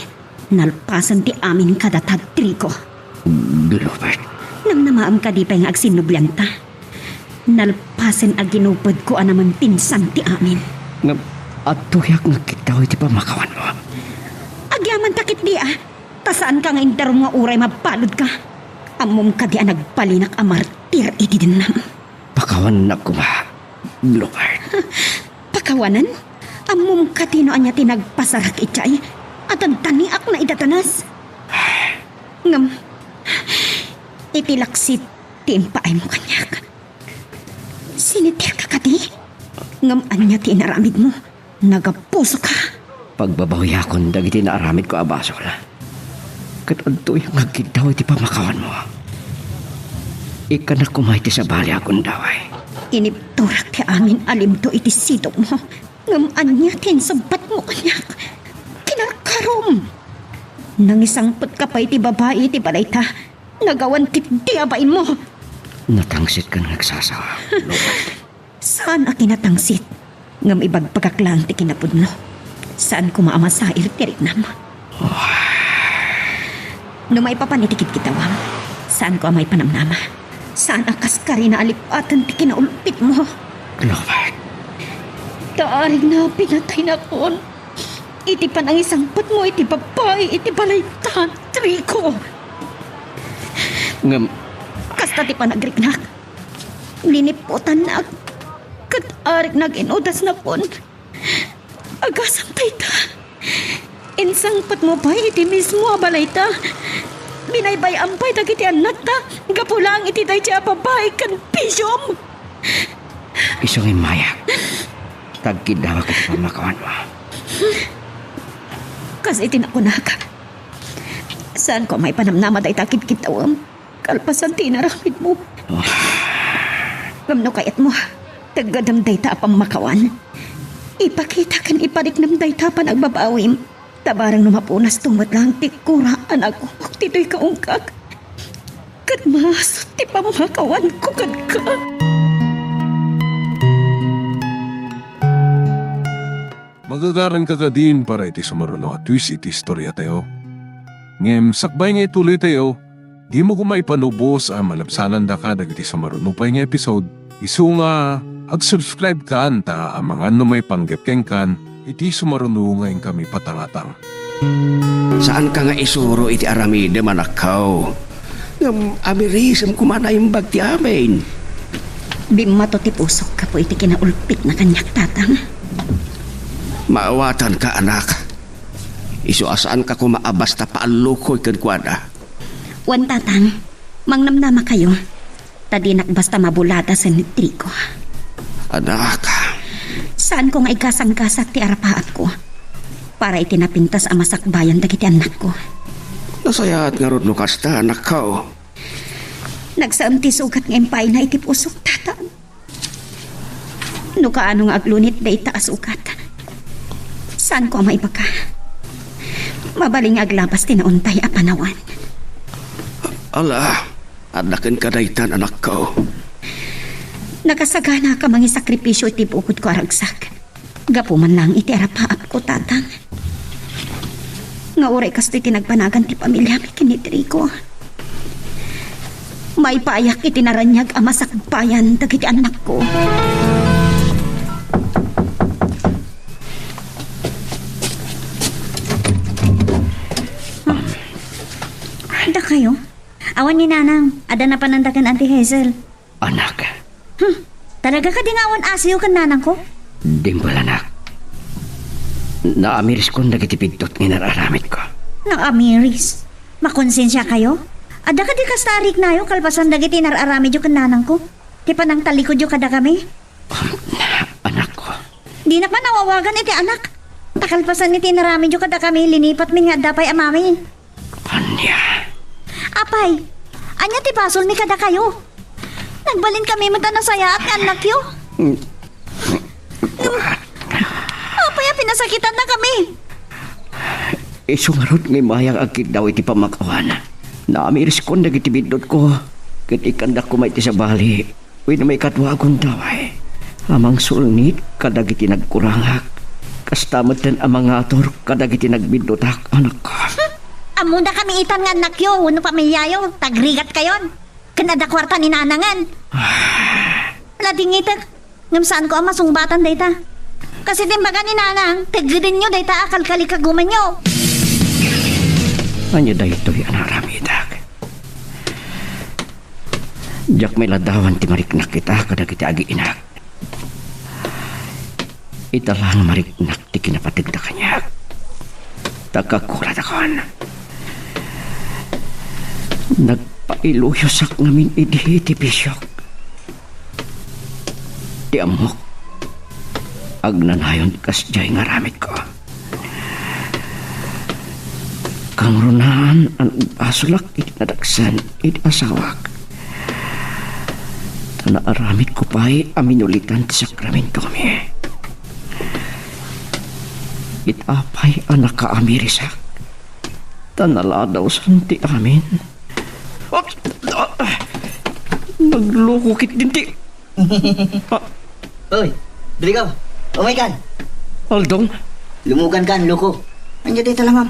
nalpasen ti amin kadata, Trigo. Glover. Namnamaem kadi pay nga agsinnublianta? Nalpasen a ginupedko a namantinsan ti amin. Ngem adtoyak nga agkiddaw iti pammakawanmo. Agyamanta ketdi a, ta saanka nga interom nga uray mabaludka. Ammom kadi a nagbalinak a martir iti dennam. Pakawannak koma, Glover. Pakawanen? Ammom kadi no ania ti nagpasarak idiay a dandaniak naidadanes? Ngem, iti laksit ti impaaymo kaniak, sinitirka kadi? Ngem ania ti inaramidmo? Nagapusoka. Pagbabawiakon dagiti naaramidko a basol. Ket adtoy nga agkiddaw iti pammakawanmo. Ikkannak koma iti sabali a gundaway. Inibturak ti amin a limto iti sidongmo. Ngem ania ti insubbatmo kaniak? Kinarkarom! Nangisangpetka pay iti babai iti balayta. Nagawan ketdi a bainmo. Natangsitkan nga agsasawa, Glover. Saan a kinatangsit, ngem ibagbagak laeng ti kinapudno. Saan koma a masair ti riknam. No maipapan iti kidkiddawam, saanko a maipanamnama. Saan a kaskarina a lip-aten ti kinaulpitmo. Glover. Ta arigna a pinataynakon iti panangisangpetmo iti babai iti balayta, Trigo. Ngem, kasta ti panagriknak. Liniputannak ket arigna a ginudasnakon. Agasem dayta. Insangpetmo pay iti mismo a balayta. Binaybay-am pay dagiti annakta gapu laeng iti daydiay a babai ken bisiom. Isu nga immayak. Ta agkiddawak iti pammakawanmo. Kas iti nakunak, saanko a maipanamnama dayta a kidkidawem kalpasan ti inaramidmo. Ngem no kayatmo, taggadem dayta a pammakawan. Ipakita ken ipariknam dayta a panagbabawim. Ta bareng no mapunasto met laeng ti kura a nagumok ditoy kaungkak, ket maasut ti pammakawanko kenka. Magagaranka kadin para iti sumaruno a twist iti istoriatayo. Ngem sakbay nga ituloytayo, dimo koma ipanubos a malabsanandaka dagiti sumaruno pay nga episode, isu nga ag-subscribe kan ta amangan no maipanggep kenkan iti sumaruno nga inkami patangatang. Saanka nga isuro iti aramidem, anakko. Ngem amirisem koma naimbag ti amin. Bimmato ti pusok gapu iti kinaulpitna kaniak, Tatang. Maawatanka, anak. Isu a saanka koma a basta paallukoy kenkuana. Wen, Tatang, mangnamnamakayo, ta dinak basta mabuladasen ni Trigo. Anak. Saanko nga igasanggasak ti arapaapko para iti napintas a masakbayan dagiti annakko. Nasayaat ngarud no kasta, anakko. Nagsaem ti sugat nga impayna iti pusok, Tatang. No kaano nga aglunit dayta a sugat, saanko a maibaga. Mabalin nga aglabas ti nauntay a panawan. Ala, adda kenka daytan, anakko. Nakasaganaka a mangisakripisio iti bukodko a ragsak. Gapu man laeng iti arapaapko, Tatang. Nga uray kastoy ti nagbanagan ti pamiliami ken ni Trigo, maipaayak iti naraniag a masakbayan dagiti annakko. Dakayo? Awan ni Nanang, adda napananda ken Auntie Hazel. Anak. Hmm. Talaga kadi nga awan asiyo ken nanangko? Dimbal, anak. Naamiriskon dagiti biddut nga inar-aramidko. Naamiris? Makonsensiakayo? Adda kadi kasta a riknayo kalpasan dagiti inar-aramidyo ken nanangko? Ti panangtalikodyo kadakami? Anakko. Dinak man awawagan iti anak. Ta kalpasan iti inaramidyo kadakami, linipatmi nga adda pay a mami. Ania? Apay, ania ti basolmi kadakayo? Nagbalinkami met a nasayaat nga annakyo. Mm. Apay a pinasakitannakami? Isu ngarud nga immay nga agkiddaw iti pammakawan. Naamiriskon dagiti biddutko, ket ikkandak koma iti sabali. Wenno maikadua a gundaway a mangsulnit kadagiti nagkurangak, kasta metten a mangatur kadagiti nagbiddutak, anakko. Hmm. Ammodakami itan nga annakyo wenno pamiliayo, ta agrigatkayon. Ken adda kuarta ni nanangen. Ladingitek, ngem saanko a masungbatan dayta. Kas iti imbaga ni nanang, teggedenyo dayta a kalkalikagumanyo. Ania daytoy a naaramidak? Diak mailadawan ti mariknak ita kadagiti agiinak. Ita la nga mariknak ti kinapategda kaniak. Ta kakuladakon. Nagpailuyosak ngamin idi ti bisiok. Ti ammok, agnanayon kasdiay nga aramidko. Kangrunaan a nagbasolak iti nadaksan iti asawak. Naaramidko pay a minulitan ti sakramentomi. Ita pay a nakaamirisak, ta naladawsan ti amin. Nagloko ketdin ti Ah. Oy, diri ka. Umay kan. Aldong? Lumugan kan, loko. Ania dayta langam?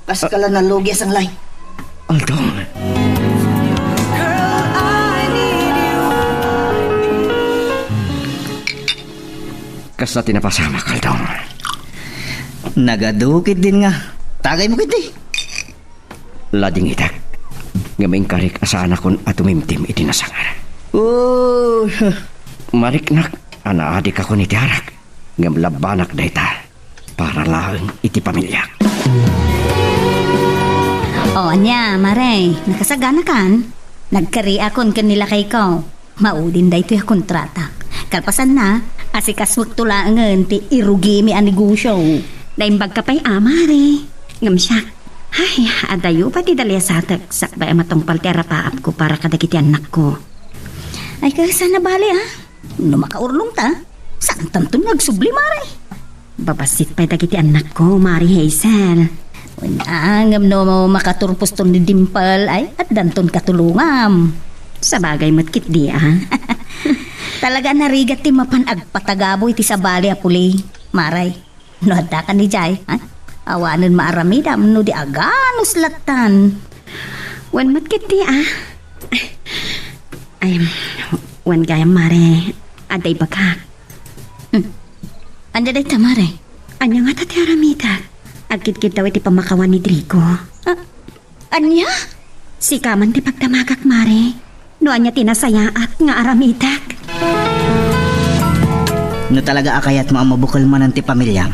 Kas kala nalugi a sanglay. Aldong. Kasta ti napasamak, Aldong. Nagadu ketdin nga. Tagaymo ketdi. Ladingitek. Ngem inkarik a saanakon a tumimtim iti nasangar. Oh. Mariknak a naadikakon iti arak, ngem labbanak dayta para laeng iti pamiliak. O, ania, Mare, nakasaganakan? Nagkariakon ken ni lakayko. Maudin daytoy a kontratak. Kalpasanna, asikasuekto laengen ti irugimi a negosio. Naimbagka pay, a, Mare. Ngem siak, ay, adayo pay ti daliasatek sakbay a matungpal ti arapaapko para kadagiti annakko. Ay, kasano bali, a? No makaurlongta, saantanton nga agsubli, Mare. Babassit pay dagiti annakko, Mare Hazel. Wen, a, ngem no makaturposton ni Dimple, ay, addanton katulongam. Sabagay met ketdi, a. Talaga a narigat ti mapan agpatagabo iti sabali a puli, Mare. No adda kanidiay, ha? Awanen maaramidam no di aganus lattan. Wen met ketdi, a. Ay, wen gayam, Mare, adda ibagak. Hmm. Ania dayta, Mare? Ania ngata ti aramidek? Agkidkiddaw iti pammakawan ni Drigo. Ah, Ania? Sika man ti pagdamagak, Mare. No ania ti nasayaat nga aramidek? No talaga a kayatmo a mabukel manen ti pamiliam,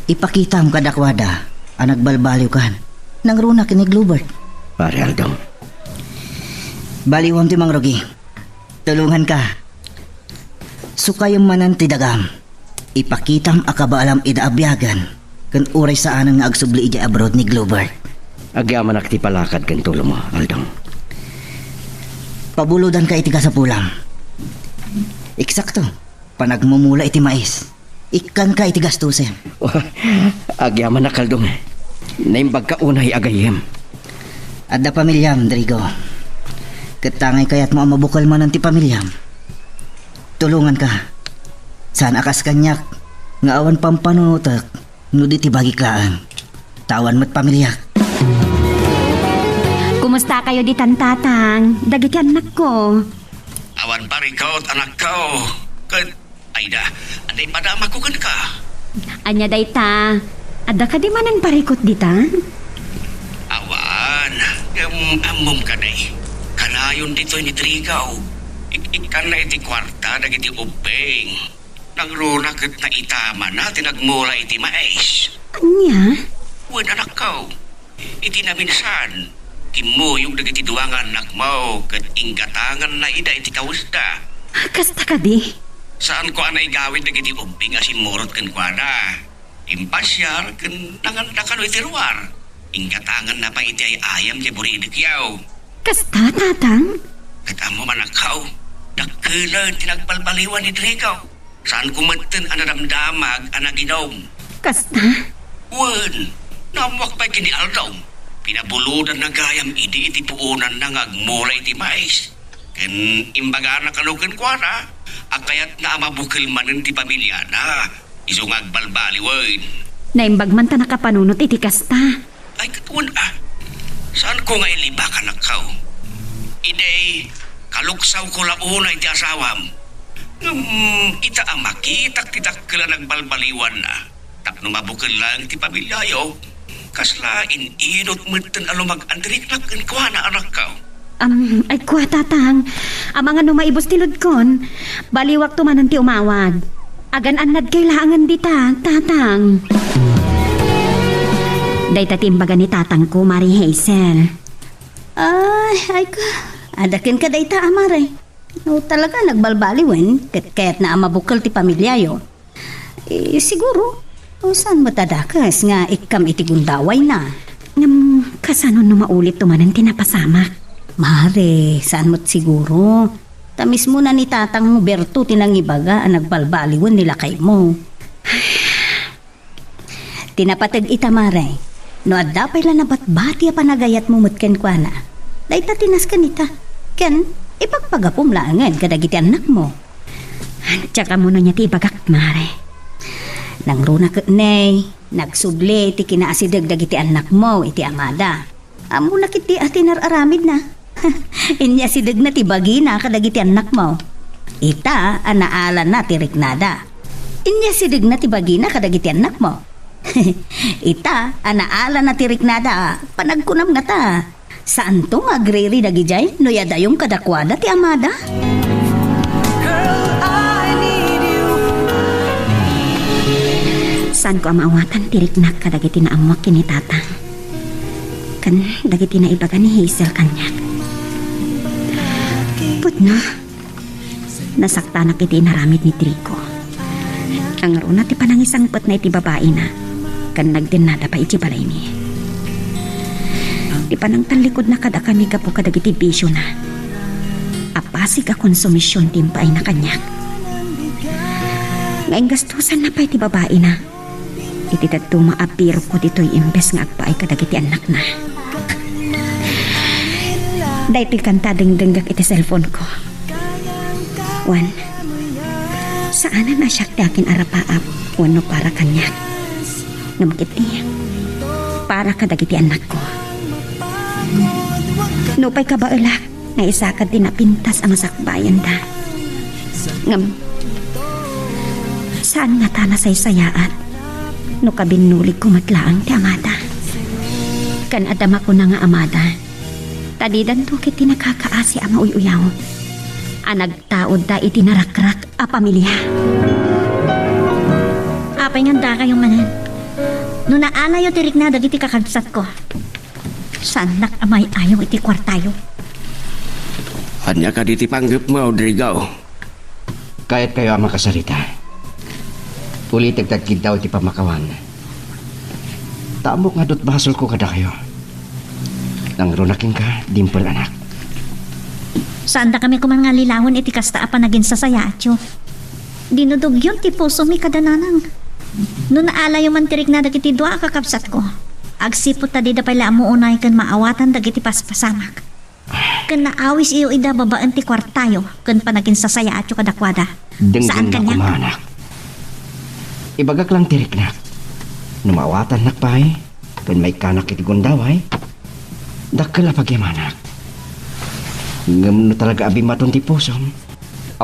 ipakitam kadakuada a nagbalbaliwkan. Nangruna ken ni Glover. Pare Aldo. Baliwam ti mangrugi. Tulonganka. Sukayem manen ti dagam. Ipakitam a kabaalam ida a biagen, ken uray saanen nga agsubli idiay abroad ni Glover. Agyamanak ti palakad ken tulongmo, Aldo. Pabulodanka iti kasapulam. Eksakto, panagmumula iti mais. Ikkanka iti gastusen. Agyamanak, Aldo. Naimbagka unay a gayyem. Adda pamiliam, Drigo. Ket ta ngay kayatmo a mabukel manen ti pamiliam, tulonganka. Saan a kas kaniak nga awan pampanunotek no di ti bagik laeng. Ta awan met pamiliak. Kumusta kayo ditan, Tatang? Dagiti annakko? Awan parikot, anakko. Ket, ay da, ania ipadamagko kenka? Ania dayta? Adda kadi manen parikot ditan? Awan, ngem ammom kadi. Kanayon ditoy ni Drigo. Ik-, ikkanna iti kuarta dagiti ubbing. Nangruna ket naitamanna ti nagmula iti mais. Ania? Wen, anakko. Iti naminsan, kimmuyog dagiti dua nga annakmo ket inggatanganna ida iti kawesda. Kasta kadi? Saanko a naigawid dagiti ubbing a simmurot kenkuana. Impasiar ken nanganda kano iti ruar. Inggatanganna pay iti ay-ayam ti buridekyo. Kasta, Tatang? Ket ammom, anakko, dakkelen ti nagbalbaliwan ni Drigo. Saanko metten a nadamdamag a naginom. Kasta? Wen, naammoak pay ken ni Aldo. Pinabulodanna gayam idi iti puonanna nga agmula iti mais. Ken imbagana kano kenkuana a kayatna a mabukel manen ti pamiliana, isu nga agbalbaliwen. Naimbag man ta nakapanunot iti kasta. Ay, ket wen a. Saanko nga ilibak, anakko. Idi, kaluksawko la unay ti asawam. Ngem ita a makitak ti dakkel a nagbalbaliwanna, tapno mabukel laeng ti pamiliayo, kasla in-inut metten a lumag-an ti riknak kenkuana, anakko. Am, ay kua, Tatang. Amangan no maibus ti ludkon, baliwakto manen ti umawag. Agan-annadkay laengen dita, Tatang. Dayta ti imbaga ni tatangko, Mare Hazel. Ay, ay ka. Adda kenka dayta, a, Mare. No talaga nagbalbaliwen, ket kayatna a mabukel ti pamiliayo. Eh, siguro, o saan met a dakes nga ikkam iti gundawayna? Ngem kasano no maulitto manen ti napasamak? Mare, saan met siguro. Ta mismona ni Tatang Berto ti nangibaga a nagbalbaliwen ni lakaymo. Ti napateg ita, Mare, no adda pay la nabatbati a panagayatmo met kenkuana, dayta ti nasken ita. Ken ipagpagapom laengen kadagiti annakmo. Diak ammo no ania ti ibagak, Mare. Nangruna ket ne, nagsubli ti kinaasideg dagiti annakmo iti amada. Ammona ketdi a ti nar-aramidna. Inyasidegna ti bagina kadagiti annakmo. Ita a naalana ti riknada. Inyasidegna ti bagina kadagiti annakmo. Ita a naalana ti riknada, panagkunam ngata. Saanto nga agriri dagidiay no yadayom kadakuada ti amada? Saanko a maawatan ti riknak kadagiti naammoak ken ni Tatang ken dagiti naibaga ni Hazel kaniak. Pudno, nasaktanak iti inaramid ni Drigo. Nangruna ti panangisangpetna iti babaina. ken nagdennada pay idiay balaymi. Ti panangtallikudna kadakami gapu kadagiti bisiona a pasig a konsumision ti impaayna kaniak. Nga inggastosanna pay ti babaina iti dadduma a birokko ditoy imbes nga agpaay kadagiti annakna. Daytoy kanta dengdenggak iti cellphone-ko. Wen, saanen a siak ti akin-arapaap wenno para kaniak. Ngem ketdi, para kadagiti annakko. Nupay kabaelak nga isakad ti napintas a masakbayenda. Ngem, saan ngata a nasaysayaat no kabinnuligko met laeng ti amada. Ken adda makuna nga amada, ta didanto ketdi nakakaasi a mauy-uyaw a nagtaudda iti narakrak a pamilia. Apay nga addakayo manen? No naalayo ti rikna dagiti kakabsatko, saannak a may-ayo iti kuartayo. Ania kadi ti panggepmo, Rodrigo? Kayatkayo a makasarita? Ulitek ti agkiddaw iti pammakawan. Ta ammok nga dutbasolko kadakayo. Nangruna kenka, Dimple, anak. Saandakami koma nga allilawen iti kasta a panaginsasayaatyo. Dinudugyon ti pusomi kada nanang. No naalayo man ti rikna dagiti dua a kakabsatko, agsipud ta dida pay la ammo unay ken maawatan dagiti paspasamak. Ken naawisayo ida babaen ti kuartayo ken panaginsasayaatyo kadakuada. Saan kaniak? Denggennak koma, anak. Ibagak lang ti riknak. No maawatannak pay ken maikkanak iti gundaway, dakkel a pagyamanak. Ngem no talaga a bimmaton ti pusom,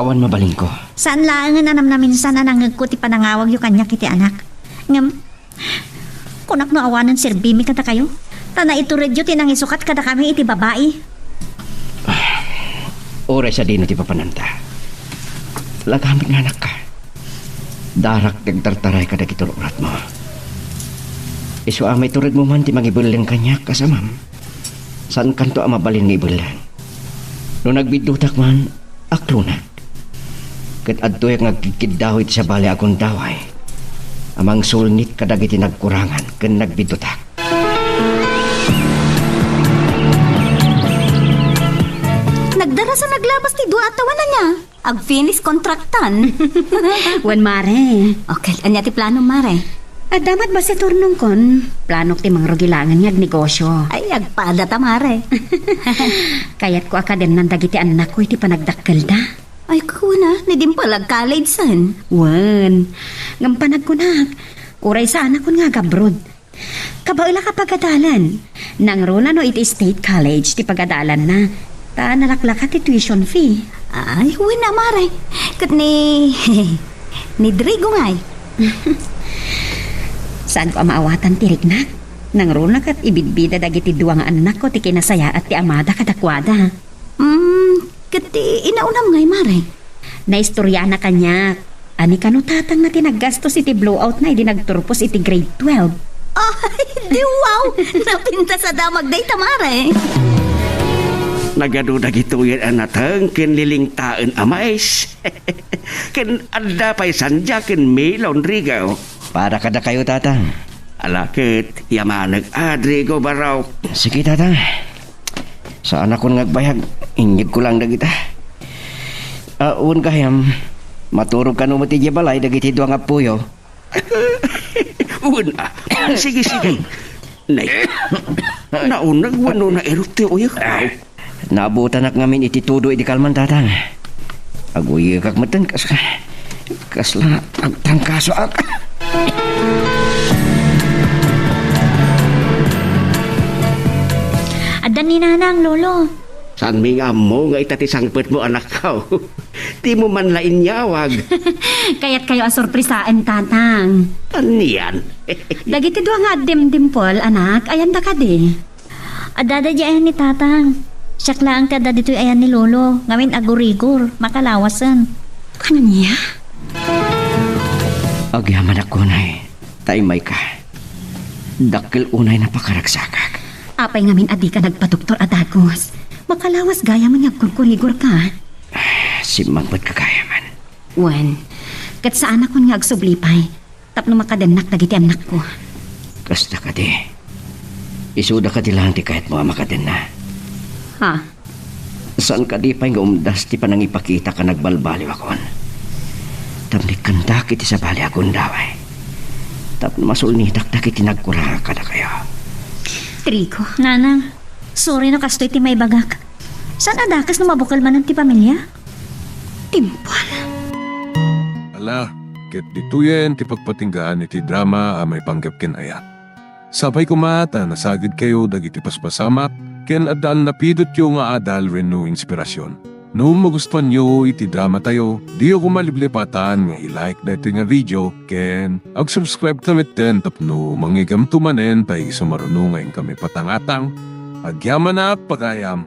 awan mabalinko. Saan laengen a namnaminsan a nangngegko ti panangawagyo kaniak iti anak. Ngem, kunak no awanen serbimi kadakayo, ta naituredyo ti nangisukat kadakami iti babai. Uray sadino ti papananta, lagamit nga anakka. Darak ti agtartaray kadagiti ur-uratmo. Isu a maituredmo man ti mangibelleng kaniak kas amam, saankanto a mabalin nga ibelleng. No nagbiddutak man, aklonak. Ket adtoyak nga agkitkiddaw iti sabali a gundaway a mangsulnit kadagiti nagkurangan ken nagbiddutak. Nagdaras a naglabas ti dua a tawen ania? Agfinish contractan. Wen, mare. Okay, ania ti plano, mare? Adda met basta turnongkon. Planok ti mangrugi laengen nga agnegosyo. Ay, agpada ta, mare. Kayatko a kadennan dagiti annakko iti panagdakkelda. Ay, kuna, ni Dimple ag-college-en. Wen, ngem panagkunak, uray saanakon nga agabroad. Kabaelak a pagadalan. Nangruna no iti State College ti pagadalanna, ta nalaklaka ti tuition fee. Ay, wen a, mare. Ket ni, ni Drigo ngay? Saanko a maawatan ti riknak. Nangruna ket ibidbida dagiti dua nga annakko ti kinasayaat ti amada kadakuada. Mm, ket ti inaunam ngay, mare? Naistoriana kaniak a ni kano tatangna ti naggastos iti blowoutna idi nagturpos iti grade twelve. Ay, di wow! Napintas a damag dayta, mare. Nagadu dagitoyen a nateng ken lilingtaen a mais. Ken adda pay sandia ken melon, Rigo. Para kadakayo, Tatang. Ala ket, yamanek a, Drigo, barok. Sige, Tatang. Saanakon nga agbayag, inyegko lang dagita. Ah, wen gayam, maturog kano met idiay balay dagiti dua nga appoyo. Wen a. Sige, sige. Nay, nauneg wenno nairok ti uyek? Naabutanak ngamin iti tudo idi kalman, Tatang. Aguyegak metten kas, kasla agtrangkasoak. Adda ni Nanang, Lolo. Saanmi nga ammo nga ita ti sangpetmo, anakko. Dimo man la inyawag. Kayatkayo a sorpresaen, Tatang. Anian? Dagiti dua nga addimdimpol, anak, ayanda kadi? Adda daydiay ayan ni Tatang. Siak laeng ti adda ditoy ayan ni Lolo, ngamin agurigor, makalawasen. Ania? Agyamanak unay, ta imayka. Dakkel unay a pakaragsakak. Apay ngamin a dika nagpadoktor a dagus? Makalawas gayam nga agkurkurigorka. Simmangotka gayam. Wen, ket saanakon nga agsubli pay tapno makadennak dagiti annakko. Kasta kadi. Isuda kadi laeng ti kayatmo a makadenna. Ha? Saan kadi pay nga umdas ti panangipakita a nagbalbaliwakon? Tapno ikkandak iti sabali a gundaway. Tapno masulnitak dagiti nagkurang kadakayo. Trigo. Nanang, sorry no kastoy ti maibagak. Saan a dakes no mabukel manen ti pamilia? Timpal. Ala, ket ditoyen ti pagpatinggaan iti drama a maipanggep ken ayat. Sapay koma ta nasagidkayo dagiti paspasamak ken adda napidotyo nga adal wenno inspirasyon. No magustuanyo iti dramatayo, diyo koma liplipatan nga i-like daytoy nga video ken ag-subscribe ta metten tapno mangigamto manen ta isu maruno nga inkami patangatang. Agyamanak, pagayam!